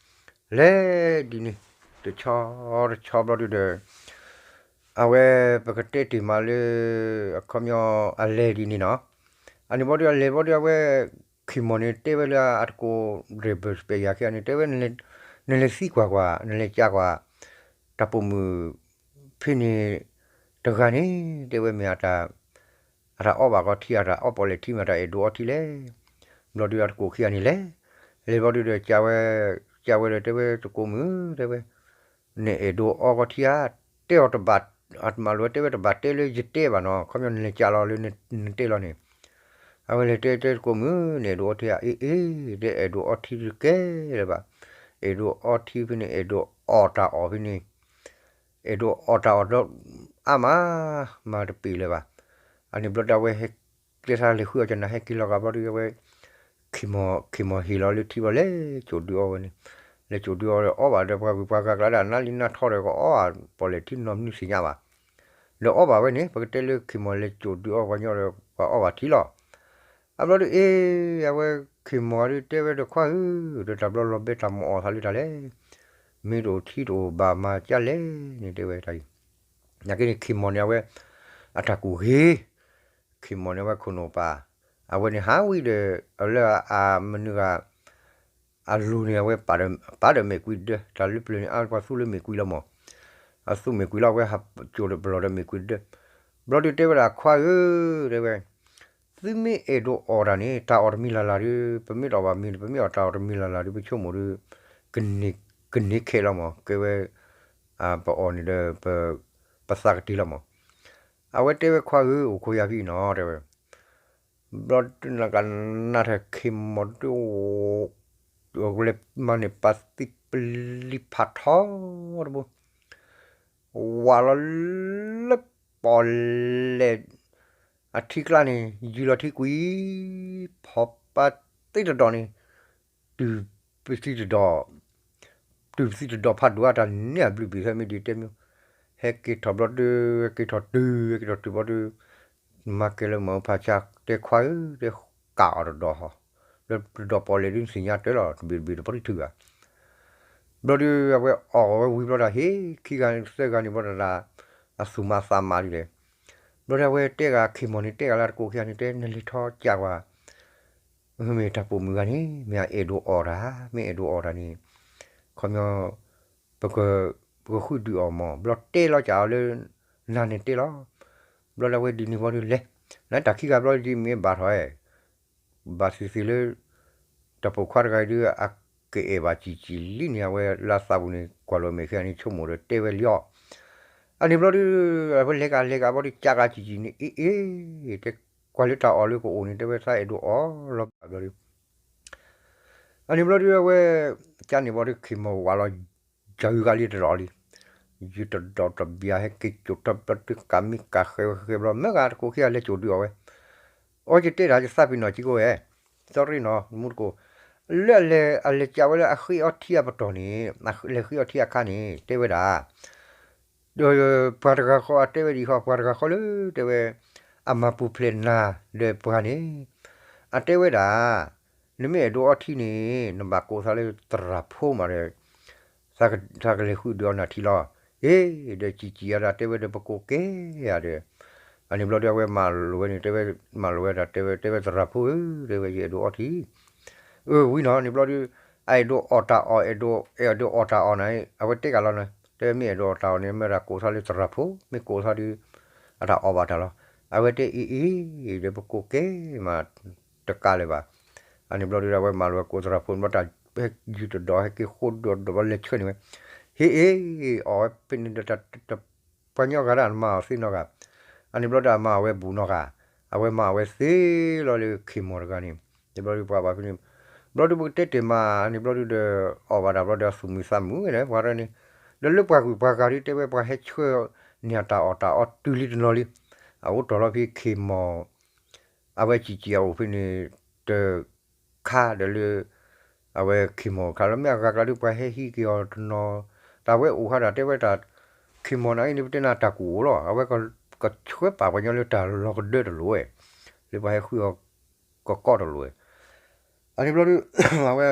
လဲၤဒ်န့ၣ် တဆီတဆီဘျီဒုဒီး အဝဲပကတဲတ့ၢ်မးလၢ အခီပညီအလဲၤဒ်န့ၣ်နီၤ. အန့ၣ်ဘျီဒုအလဲၤဘျီဒုအဝဲ ခ့ၢ်မီၢ်န့ၣ် တဲဝဲလၢအတကိး driver စပဲးယၤခံဂၤန့ၣ် တဲဝဲ နလဲၤသံကွၢ်ကွၢ် နလဲၤကးကွၢ် တၢ်ပိာ်မုၣ်ဖဲန့ၣ်တဂၤန့ၣ် တဲဝဲမ့ၢ်အတၢ် အတၢ်အီဘၣ်ကီထံ အတၢ်အီပီၣ်လဲၣ်ထံ မ့ၢ်တၢ်အဲၣ်ဒိးအီထံလဲၣ်. ဘျီဒုအတကိးခံဂၤန့ၣ်လဲၤ လဲၤဘျီဒုဒီး ကးဝဲဒီးတဲဝဲ တကိးမုၣ် တဲဝဲ နအဲၣ်ဒိးအီကီထံဧါ, တဲအီၤတဘၣ်, အမၤလိာ်ဝဲတဲဝဲတဘၣ်တဲလၢယတဲဘၣ်နီၤ, ခီပညီနလဲၤကးလီၤလၢနတဲလီၤန့ၣ်. အဝဲလဲၤတဲတဲတကိးမုၣ် နအဲၣ်ဒိးအီထံဧါ, အ့အ့ တဲအဲၣ်ဒိးအီထံတကဲလၢၤဘၣ်, အဲၣ်ဒိးအီထံဖဲန့ၣ် အဲၣ်ဒိးအီၣ်တၢ်အီၣ်ဖဲန့ၣ် အဲၣ်ဒိးအီၣ်တၢ်အီၣ်ဒီး အါမး, မၤတပ့ၤလၢၤဘၣ်. အန့ၣ်ဘျီဒုအဝဲဟဲ ကျဲသးလဲၤဃုအီၤကနၣ် ဟဲက့ၤလီၤဂာ်ဘျီဒုအဝဲ ခ့ၢ်မီၢ် ခ့ၢ်မီၢ်ဟ့ၣ်လီၤလၢထံဘျီ လဲၤကိၣ်ဒုးအီဝဲန့ၣ်, လဲၤကိၣ်ဒုးအီဒီးအီဘၣ်ဒီး ပှၤဂုၤပှၤဂၤကျါဒၣ် နါလံနါထီဒီးကအီဘၣ် ပီၣ်လဲၣ်ထံနီတမံၤသ့ၣ်ညါဘၣ်. ဒီးအီဘၣ်ဝဲန့ၣ် ပကတဲလၢခ့ၢ်မီၢ်လဲၤကိၣ်ဒုးအီပှၤညီဒီး ပှၤအီဘၣ်ထံလီၤ. အဘျီဒုအ့ အဝဲခ့ၢ်မီၢ်ဒုတဲဝဲဒီး ခွါဧၢ, ဒီးတၢ်ဘျီလီၤဘဲတၢ်မၤအီၣ်သးလၢတၢ်လဲၣ်, မ့ၢ်တအိၣ်ထံတအိၣ်ဘၣ်မၤကၢ်လဲၣ်န့ၣ် တဲဝဲတၢ်အံၤ. နာ်က့န့ၣ် ခ့ၢ်မီၢ်န့ၣ်အဝဲ အတၢ်ကူၣ်ဂ့ၤ, ခ့ၢ်မီၢ်န့ၣ်အဝဲခိၣ်နူာ်ပၢ်, အဝဲန့ၣ်ဟးဝံၤဒီး လၢအမနုၤဂၤ အလိၤန့ၣ် အဝဲပာ်ဒီးမဲာ်ကွံဒၢ, တၢ်လၢပျၢၤန့ၣ် အါပှၤသူလၢမဲာ်ကွံလီၤမး, အသူမဲာ်ကွံလီၤ အဝဲဟးကၠိၤတပလီၢ်ဒီးမဲာ်ကွံဒၢ. ဘျီဒုတဲဝဲဒၣ် ခွါဧၢ, တဲဝဲ, သုမ့ၢ်အဲၣ်ဒိးအီၣ်တၢ်န့ၣ် တၢ်အီၣ်တမံၤလၢ်လၢ်ဒီး ပမ့ၢ်တအီၣ်ဘၣ်မ့ၤ ပမ့ၢ်အီၣ်တၢ်အီၣ်တမံၤလၢ်လၢ်ဒီး ပဆိကမိၣ်ဒီး ကန့ၢ်ခဲလီၤမး, ကဲဝဲ ပအီၣ်န့ၣ်ဒီး ပသးကတ့ၢ်လီၤမး. အဝဲတဲဝဲ ခွါဧၢ, အိၣ်ခိးယၤဖဲအံၤနီၤ တဲဝဲ. ဘျီဒုနကနၣ်ထဲခ့ၢ်မီၢ်ဒု လဲၤမၤန့ၢ်ပၢ်သံပလံၤဖးထီတဘိ, ဝးလီၤလၢပီၣ်လဲၣ်အထံကျါန့ၣ် ယုၢ်လီၤထံကွံာ်, ဖီၣ်ပၢ်သံတဒီးန့ၣ် တုၤပသံတဒီး တုၤပသံတဒီးဖးဒိၣ်အတၢ်န့ၣ် အဘျုးဘံၣ်သၢမ့ၢ်ဒ်တဲမ့ၢ်, ဟဲက့ၤထီၣ်ဘျီဒု ဟဲက့ၤထီၣ်တုၤ ဟဲက့ၤထီၣ်တုၤဘျီဒု မၤကဲၤလၢမၤဖးဆါ တဲခွါဧၢ, တဲကးအီၤတဒီးဟီ, လၢတဒီးပီၣ်လဲၣ်ဒုနသ့ၣ်ညါတၢ်လီၤ တဘ့ၣ်တဘ့ၣ်တပီတထုးဘၣ်. ဘျီဒု အဝဲအီၣ်ဝဲဝံၤဘျီဒၣ် ဟ့ၣ်ခံဂၤသၢဂၤန့ၣ်ဘျီဒၣ် အသူၣ်မၤသးမၤဒ်လဲၣ်. ဘျီဒု အဝဲတဲဂၤခ့ၢ်မီၢ်န့ၣ် တဲဂၤလၢတကိးခံဂၤန့ၣ် တဲနလဲၤထီၣ်ကးကွၢ် မ့ၢ်တၢ်ပိာ်မုၣ်ဂၤန့ၣ် မ့ၢ်အအဲၣ်ဒိးအီၣ်တၢ်, မ့ၢ်အဲၣ်ဒိးအီၣ်တၢ်န့ၣ် ခီပညီ ပက ပကဃုဒုးအီၣ်မး, ဘျီတဲလီၤကးအီၤလၢ နၤန့ၣ်တဲလီၤ. ဘျီဒု အဝဲဒ်န့ၣ်ဘျီဒု လဲၤ လၢတၢ်ခံဂၤဘျီဒုမ့ၢ်ဘၣ်ထီၣ်ဝဲ ဘၣ်သ့ၣ်သ့ၣ်လၢ တၢ်ပိာ်ခွါတဂၤဒု အကအဲၣ်ဘၣ်စံၣ်စံၣ်လံန့ၣ် အဝဲလၢသးပူၤန့ၣ် ကွၢ်လီၤမဲာ်ခံဂၤန့ၣ် ဆိကမိၣ်ဒီးတဲဝဲလံအီၤ. အန့ၣ်ဘျီဒု အဝဲလဲၤကးလဲၤကးဘျီဒု ကးကးစံၣ်စံၣ်န့ၣ် အ့အ့ တဲကွၢ်လၢတၢ်အီၣ်လၢကအိၣ်န့ၣ် တဲဝဲသးအဲၣ်ဒိးအီၣ်လီၤဘၣ်ဘျီဒု အန့ၣ်ဘျီဒု အဝဲ ကန့ၣ်ဘျီဒု ခ့ၢ်မီၢ်ဝးလီၤ ယၤဂုၤကလံတဒီးလံ, ယုၢ်တဒီးတဘျီ ဟဲက့ၤကၠိာ်တဘျီဒု ကးမံကးဃဲဝဲဃဲဘျီ မ့ၢ်ဂၤတကိးခံဂၤလဲၤကၠိာ်ဒုးအီၣ်ဝဲ, အီယတဲတၢ်ယသးပ့ၤနီၣ်ကံကိးဝဲ, sorry နီၤ မူတကိး, လၢအလဲၤကးဝဲလၢအဃ့အီထံအပတီၢ်န့ၣ် လဲၤဃ့အီထံအခါန့ၣ် တဲဝဲဒၣ် ဒီးပှၤတဂၤဃီအတဲဝဲဒ်အံၤဃီ ပှၤတဂၤဃီလၢ တဲဝဲ အမၤပူၤဖျဲးနၤဒီးပှၤန့ၣ် အတဲဝဲဒၣ် နမ့ၢ်အဲၣ်ဒိးအီထံန့ၣ် နဘၣ်ကိးသးလၢသရၣ်ဖိမးဒီး သးကလဲၤဃုဒုးအီနၤထံလီၤ. အ့ ဒီးစံၣ်စံၣ်ယၤဒီးတဲဝဲဒီးပကိးကဲယၤဒီး အန့ၣ်ဘျီဒု အဝဲမၤလိာ်ဝဲန့ၣ် တဲဝဲ မၤလိာ်ဝဲဒၣ်တဲဝဲ တဲဝဲသရၣ်ဖိဧၢ တဲဝဲယအဲၣ်ဒိးအီထံ အၢ ဝံၤနီၤ န့ၣ်ဘျီဒု အအဲၣ်ဒိးအီၣ်တၢ်အီၣ် အဲၣ်ဒိး အဲၣ်ဒိးအီၣ်တၢ်အီၣ်န့ၣ် အဝဲတဲကးလီၤန့ၣ် တဲမ့ၢ်အဲၣ်ဒိးအီၣ်တၢ်အီၣ်န့ၣ် မ့ၢ်ဒၣ်ကိးသးလၢသရၣ်ဖိ မ့ၢ်ကိးသးဒု အတၢ်အီၣ်ဘၣ်တၢ်လီၤ. အဝဲတဲအံၤအံၤ ဒီးပကိးကဲမး တကးလၢၤဘၣ်. အန့ၣ်ဘျီဒု အဝဲမၤလိာ်ဝဲကိးသရၣ်ဖိန့ၣ်ဘျီ တၢ်ဟဲယူၤတဒီး ဟဲက့ၤဃိဒီးဒီးဘျီလဲၤဆှၢန့ၢ်ဝဲ ဟ့ၣ်အ့ၣ် အီၣ်ဝဲဖဲန့ၣ်ဒီး ပှၤညီဂၤဒၣ်မၤအီၣ်သ့နီတဂၤ, အန့ၣ်ဘျီဒု အမၤအီၣ်ဝဲဘူးနီတဂၤ, အဝဲမၤအီၣ်ဝဲသ့လီၤလၢခ့ၢ်မီၢ်တဂၤန့ၣ်, န့ၣ်ဘျီဒု ပှၤဘၣ်ဖဲန့ၣ်, ဘျီဒုပကတဲတ့ၢ်မး န့ၣ်ဘျီဒုဒီး အီၣ်ဘၣ်တၢ်ဘျီဒီး အသူၣ်မုာ်သးမုာ်ဝဲန့ၣ် ပှၤတဂၤန့ၣ်, ဒီးလၢပှၤဂုၤပှၤဂၤဒုတဲဝဲ ပှၤဟဲဆှၢန့ၢ်အတၢ်အီၣ်တၢ်အီတုၤလံတနီၤလံ, အအိၣ်တီၢ်လီၤဖဲခ့ၢ်မီၢ် အဝဲစံၣ်စံၣ်အအိၣ်ဖဲန့ၣ် တ ခါဒီးလၢ အဝဲခ့ၢ်မီၢ်ခါလီၤ မ့ၢ်အဂၤကျါဒု ပှၤဟဲဟံးက့ၤအီၤတနီၤ, တၢ်ဝဲအိၣ်ဟးတၢ်တဲဝဲတၢ် ခ့ၢ်မီၢ်န့ၣ်အံၤန့ၣ် ပတဲနၤတၢ်ကူၣ်အိၣ်လီၤ, အဝဲကဆှၢပာ်ပှၤညီလၢတၢ်လီၤကဒၢတလိၤဝဲ, လၢပှၤဟဲဃုအီၤကကိးတလိၤဝဲ, အန့ၣ်ဘျီဒု အဝဲ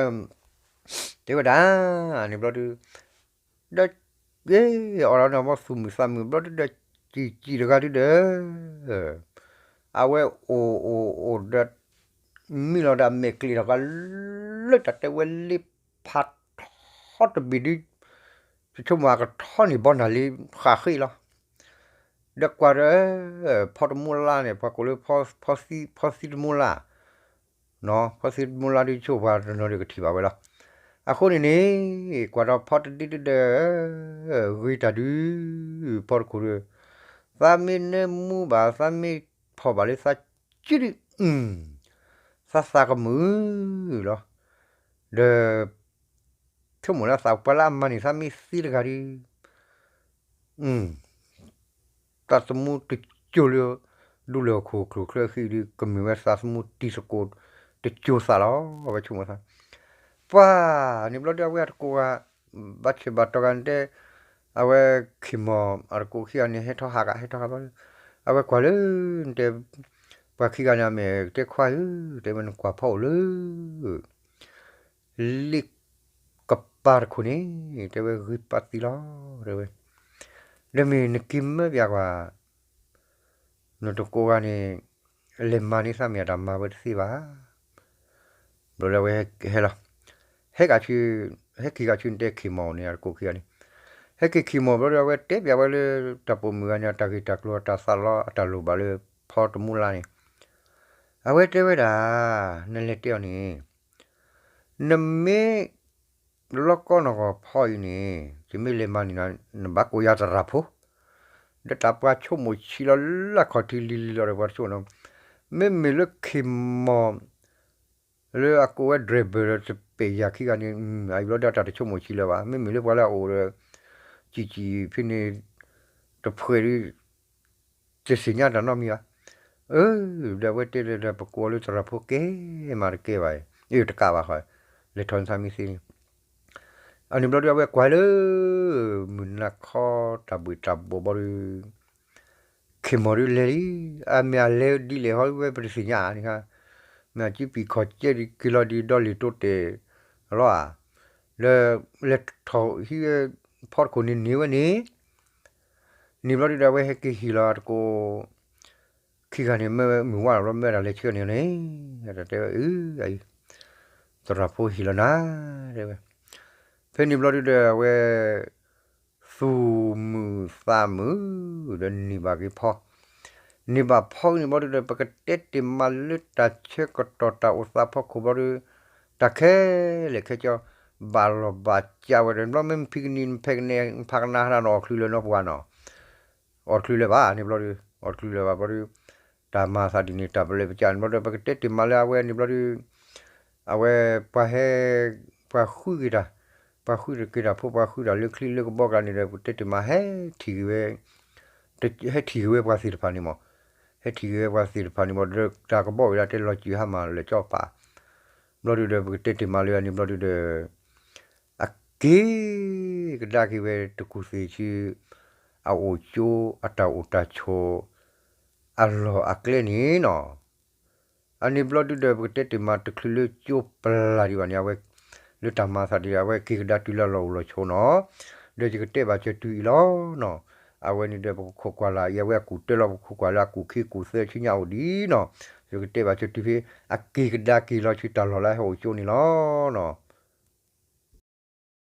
တဲဝဲဒၣ်, န့ၣ်ဘျီဒုး, ဒီး, အီၣ်လီၤန့ၣ်ဘီသူၣ်မုာ်သးမုာ်ဘျီဒုးဒီး, ကံၣ်ကံၣ်တဂၤဒုးဒီး, အဝဲအိၣ်အိၣ်အိၣ်ဒီး, မံလီၤဒီးအမဲာ်ကျ့ၣ်ထီၣ်ကလၢတၢ်တဲဝဲလ့ဖးထီတဘ့ၣ်ဒုး, ယဆိကမိၣ်အကထီန့ၢ်ဘီနၤလံဃးဃ့လီၤ. ဒီးကွၢ်ဒီး, ဖီတမူလါန့ၣ် ပှၤကိးလၢ, ဖီသံတမူလါ, ဖီသံတမူလါဒုးဆိပှၤတနီၤဒီးကထံၣ်ဘၣ်ဝဲလီၤ. အဃိန့ၣ်န့ၣ်, ကွၢ်ဒီးဖီတဒ့ဒုးဒီး, ဂ့ၤတၢ်ဒုး, ဖီတခိၣ်ဒီး, သးမ့ၢ်နၢမူဘၣ် သးမ့ၢ်ဖီၣ်ဘၣ်လၢသးစုဒုး, သးသးကမုာ်လီၤ. ဒီး, ဆိကမိၣ်လၢသးပှၤလၢအမၤန့ၢ်သးမ့ၢ်သ့တဂၤဒုး, သးသမူတစိၤလၢ, ဒူလၢၢ်ခိၣ်ကျိၤချၢဃံဒုး ကမ့ၢ်ဝဲသးသမူတံၤသကိးတစိၤသးလီၤ. အဝဲဆိကမိၣ်သး, ပှၤ, န့ၣ်ဘျီဒုးအဝဲအတကိးဂၤ, ဘၣ်ဆၢဘၣ်တီၤဂၤနတဲ, အဝဲ, ခ့ၢ်မီၢ်အတကိးခံဂၤန့ၣ် ဟဲထီၣ်ဟးဂၤ ဟဲထီၣ်ဟးဘျီ, အဝဲကွၢ်လၢ, နတဲ, ပှၤခံဂၤန့ၣ်အမဲာ်တဲခွါဧၢ, တဲဝဲနကွၢ်ဖီအိၣ်လၢ လ့ကပၤတခိၣ်န့ၣ်, တဲဝဲဂ့ၤပာ်သံလီၤ, တဲဝဲ, ဒီးမ့ၢ်နက့ၤမၢပၠးကွၢ်, နတကိးဂၤန့ၣ်, လဲၤမၤန့ၢ်သးမ့ၢ်အတၢ်မၤဝဲတသ့ဘၣ်. ဘျီလၢအဝဲဟဲလီၤ, ဟဲက့ၤဆူ, ဟဲက့ၤဂၤဆူနတဲခ့ၢ်မီၢ်န့ၣ် အတကိးခံဂၤန့ၣ်, ဟဲက့ၤခ့ၢ်မီၢ်ဘျီဒီးအဝဲတဲပၠးဝဲလၢတၢ်ပိာ်မုၣ်ဂၤန့ၣ် အတၢ်ဂ့ၢ်တၢ်ကျိၤအတၢ်သးလီအတၢ်လိၣ်ဘၣ်လၢ, ဖီတမူလါန့ၣ်, အဝဲတဲဝဲဒၣ်, နလဲၤတဲအီၤန့ၣ်, နမ့ၢ်, လီၤကီနီၢ်ကီၢ်ဖီအံၤန့ၣ် ယမ့ၢ်လဲၤမၤန့ၢ်နၤ နဘၣ်ကိးယၤသရၣ်ဖိ, ဒီးတၢ်ပှၤဆိကမိၣ်ဆံးလီၤလၢအခီၣ်ထံးလံၤလံၤလီၤဒီးပှၤဆိကမိၣ်နီၤ, မ့မ့ၢ်လၢခ့ၢ်မီၢ်, လၢအကိးဝဲ driver ဒီးတပဲာ်ယၤခံဂၤန့ၣ် အံၤဘျီဒီးတၢ်တဆိကမိၣ်ဆံးလၢၤဘၣ် မ့မ့ၢ်လၢပှၤလၢအအိၣ်ဒီး, ကံၣ်ကံၣ်ဖဲန့ၣ်, တဖှဲးဒုး တသ့ၣ်ညါတၢ်နီတမံၤဘၣ်. အၢ, ဒီးအဝဲတဲလၢဒီးပကိးအီၤလၢသရၣ်ဖိကဲမးတကဲဘၣ်, အ့ၣ်တကးဘၣ်ဃီ, လဲၤထီၣ်န့ၢ်သးမ့ၢ်သ့န့ၣ်, အန့ၣ်ဘျီဒုးအဝဲကွၢ်လၢ, မုၢ်နၤခီတၢ်ဘှ့ၣ်တၢ်ဘှီၣ်ဘျီဒုး, ခ့ၢ်မီၢ်ဒုးလဲၤလံ, အမ့ၢ်အလဲၤဒ်လဲၣ်ဟီဝဲပတသ့ၣ်ညါဧါန့ၣ်, မ့ၢ်အကံပံာ်ခီၣ်ကဲဒ်က့ၤလီၤဒ်ဒီလ့ၣ်တိတဲာ်လီၤဧါ, လၢ, လဲၤထီၣ်ဟံးဝဲ, ဖီတခိၣ်န့ၣ်န့ၢ်ဝဲန့ၣ် န့ၣ်ဘျီဒုးဒီးအဝဲဟဲက့ၤဟ့ၣ်လီၤအတကိး, ခံဂၤန့ၣ် မ့ၢ်မုၢ်ဝါလီၤဘျီမ့ၢ်ဝဲဒၣ်လဲၤဆှၢန့ၣ်န့ၣ်, တဲဝဲအံၤ, သရၣ်ဖိဟ့ၣ်လီၤနၤ, တဲဝဲ, ဖဲန့ၣ်ဘျီဒုးဒီးအဝဲ, သူၣ်မုာ်သးမုာ်, ဒီးန့ၢ်ဘၣ်က့ၤဖီ, န့ၢ်ဘၣ်ဖီန့ၣ်ဘျီဒုးဒီး ပကတဲတ့ၢ်မးလၢတၢ်ဆၢကတီၢ်တၢ်အိၣ်သးဖီခိၣ်ဘျီဒုး, တၢ်ခဲလၢာ်ခဲဆ့, ဘၣ်လီၢ်ဘၣ်စးဝဲဒီး ဘျီမ့ၢ်ဖံးကနံၣ်ဖဲးကနဲ ဖးကနါဟးနၤနီၤ အီၣ်ချုးလၢၤနီတပှၤနီၤ အီၣ်ချုးလၢၤဘၣ်န့ၣ်ဘျီဒုး, အီၣ်ချုးလၢၤဘၣ်ဘျီဒုး, တၢ်မၤသးဒ်န့ၣ် တၢ်ပလၢပကၢ်န့ၣ်ဘျီဒီး ပကတဲတ့ၢ်မးလၢအဝဲန့ၣ်ဘျီဒုး, အဝဲပှၤဟဲ, ပှၤဃုက့ၤတၢ်, ပှၤဃုတက့ၤတၢ်ဖိ ပှၤဃုတၢ်လၢချံလၢကဘီကျါန့ၣ်ဒီး ပကတဲတ့ၢ်မးဟဲထံၣ်က့ၤဝဲ, ဟဲထံၣ်က့ၤဝဲပှၤသ့ၣ်တဖၣ်န့ၣ်မး, ဟဲထံၣ်က့ၤဝဲပှၤသ့ၣ်တဖၣ်န့ၣ်မး ဒီးတၢ်ကဘီဝဲဒၣ်တဲလီၤစၢၤဟါမၢ်လၢာ်ကၠီပၤ, ဘျီဒုးဒီး ပကတဲတ့ၢ်မးလၢအန့ၣ်ဘျီဒုးဒီး အက့ၤကဒါက့ၤဝဲတကူၣ်သ့ၣ်ဆူ အအိၣ်ကၠိအတၢ်အိၣ်တၢ်ဆိး အလီၢ်အကျဲန့ၣ်နီၤ. အန့ၣ်ဘျီဒုးဒီး ပကတဲတ့ၢ်မးတချုးလၢကၠိပျၢ်ဒံးဘၣ်န့ၣ် အဝဲ လၢတၢ်မၤသးဒ် အဝဲက့ၤကဒါတုၤလၢအလီၢ်အိၣ်လီၢ်ဆိးနီၤ. ဒီးယကတဲဘၣ်စၢၤတုၤအံၤလီၤနီၤ. အဝဲန့ၣ်ဒီးပကခိးကွၢ်လၢ်အံၤ အဝဲအကူၣ်တၢလီၤ ပကခိးကွၢ်လၢအကူၣ်ခံကူၣ်သၢဆူညါအိၣ်ဒံးနီၤ. ယကတဲဘၣ်စၢၤတုၤဖဲ အက့ၤကဒါက့ၤလီၤဆူတၢ်လီၢ်လၢအဟဲအိၣ်ကၠိန့ၣ်လီၤနီၤ.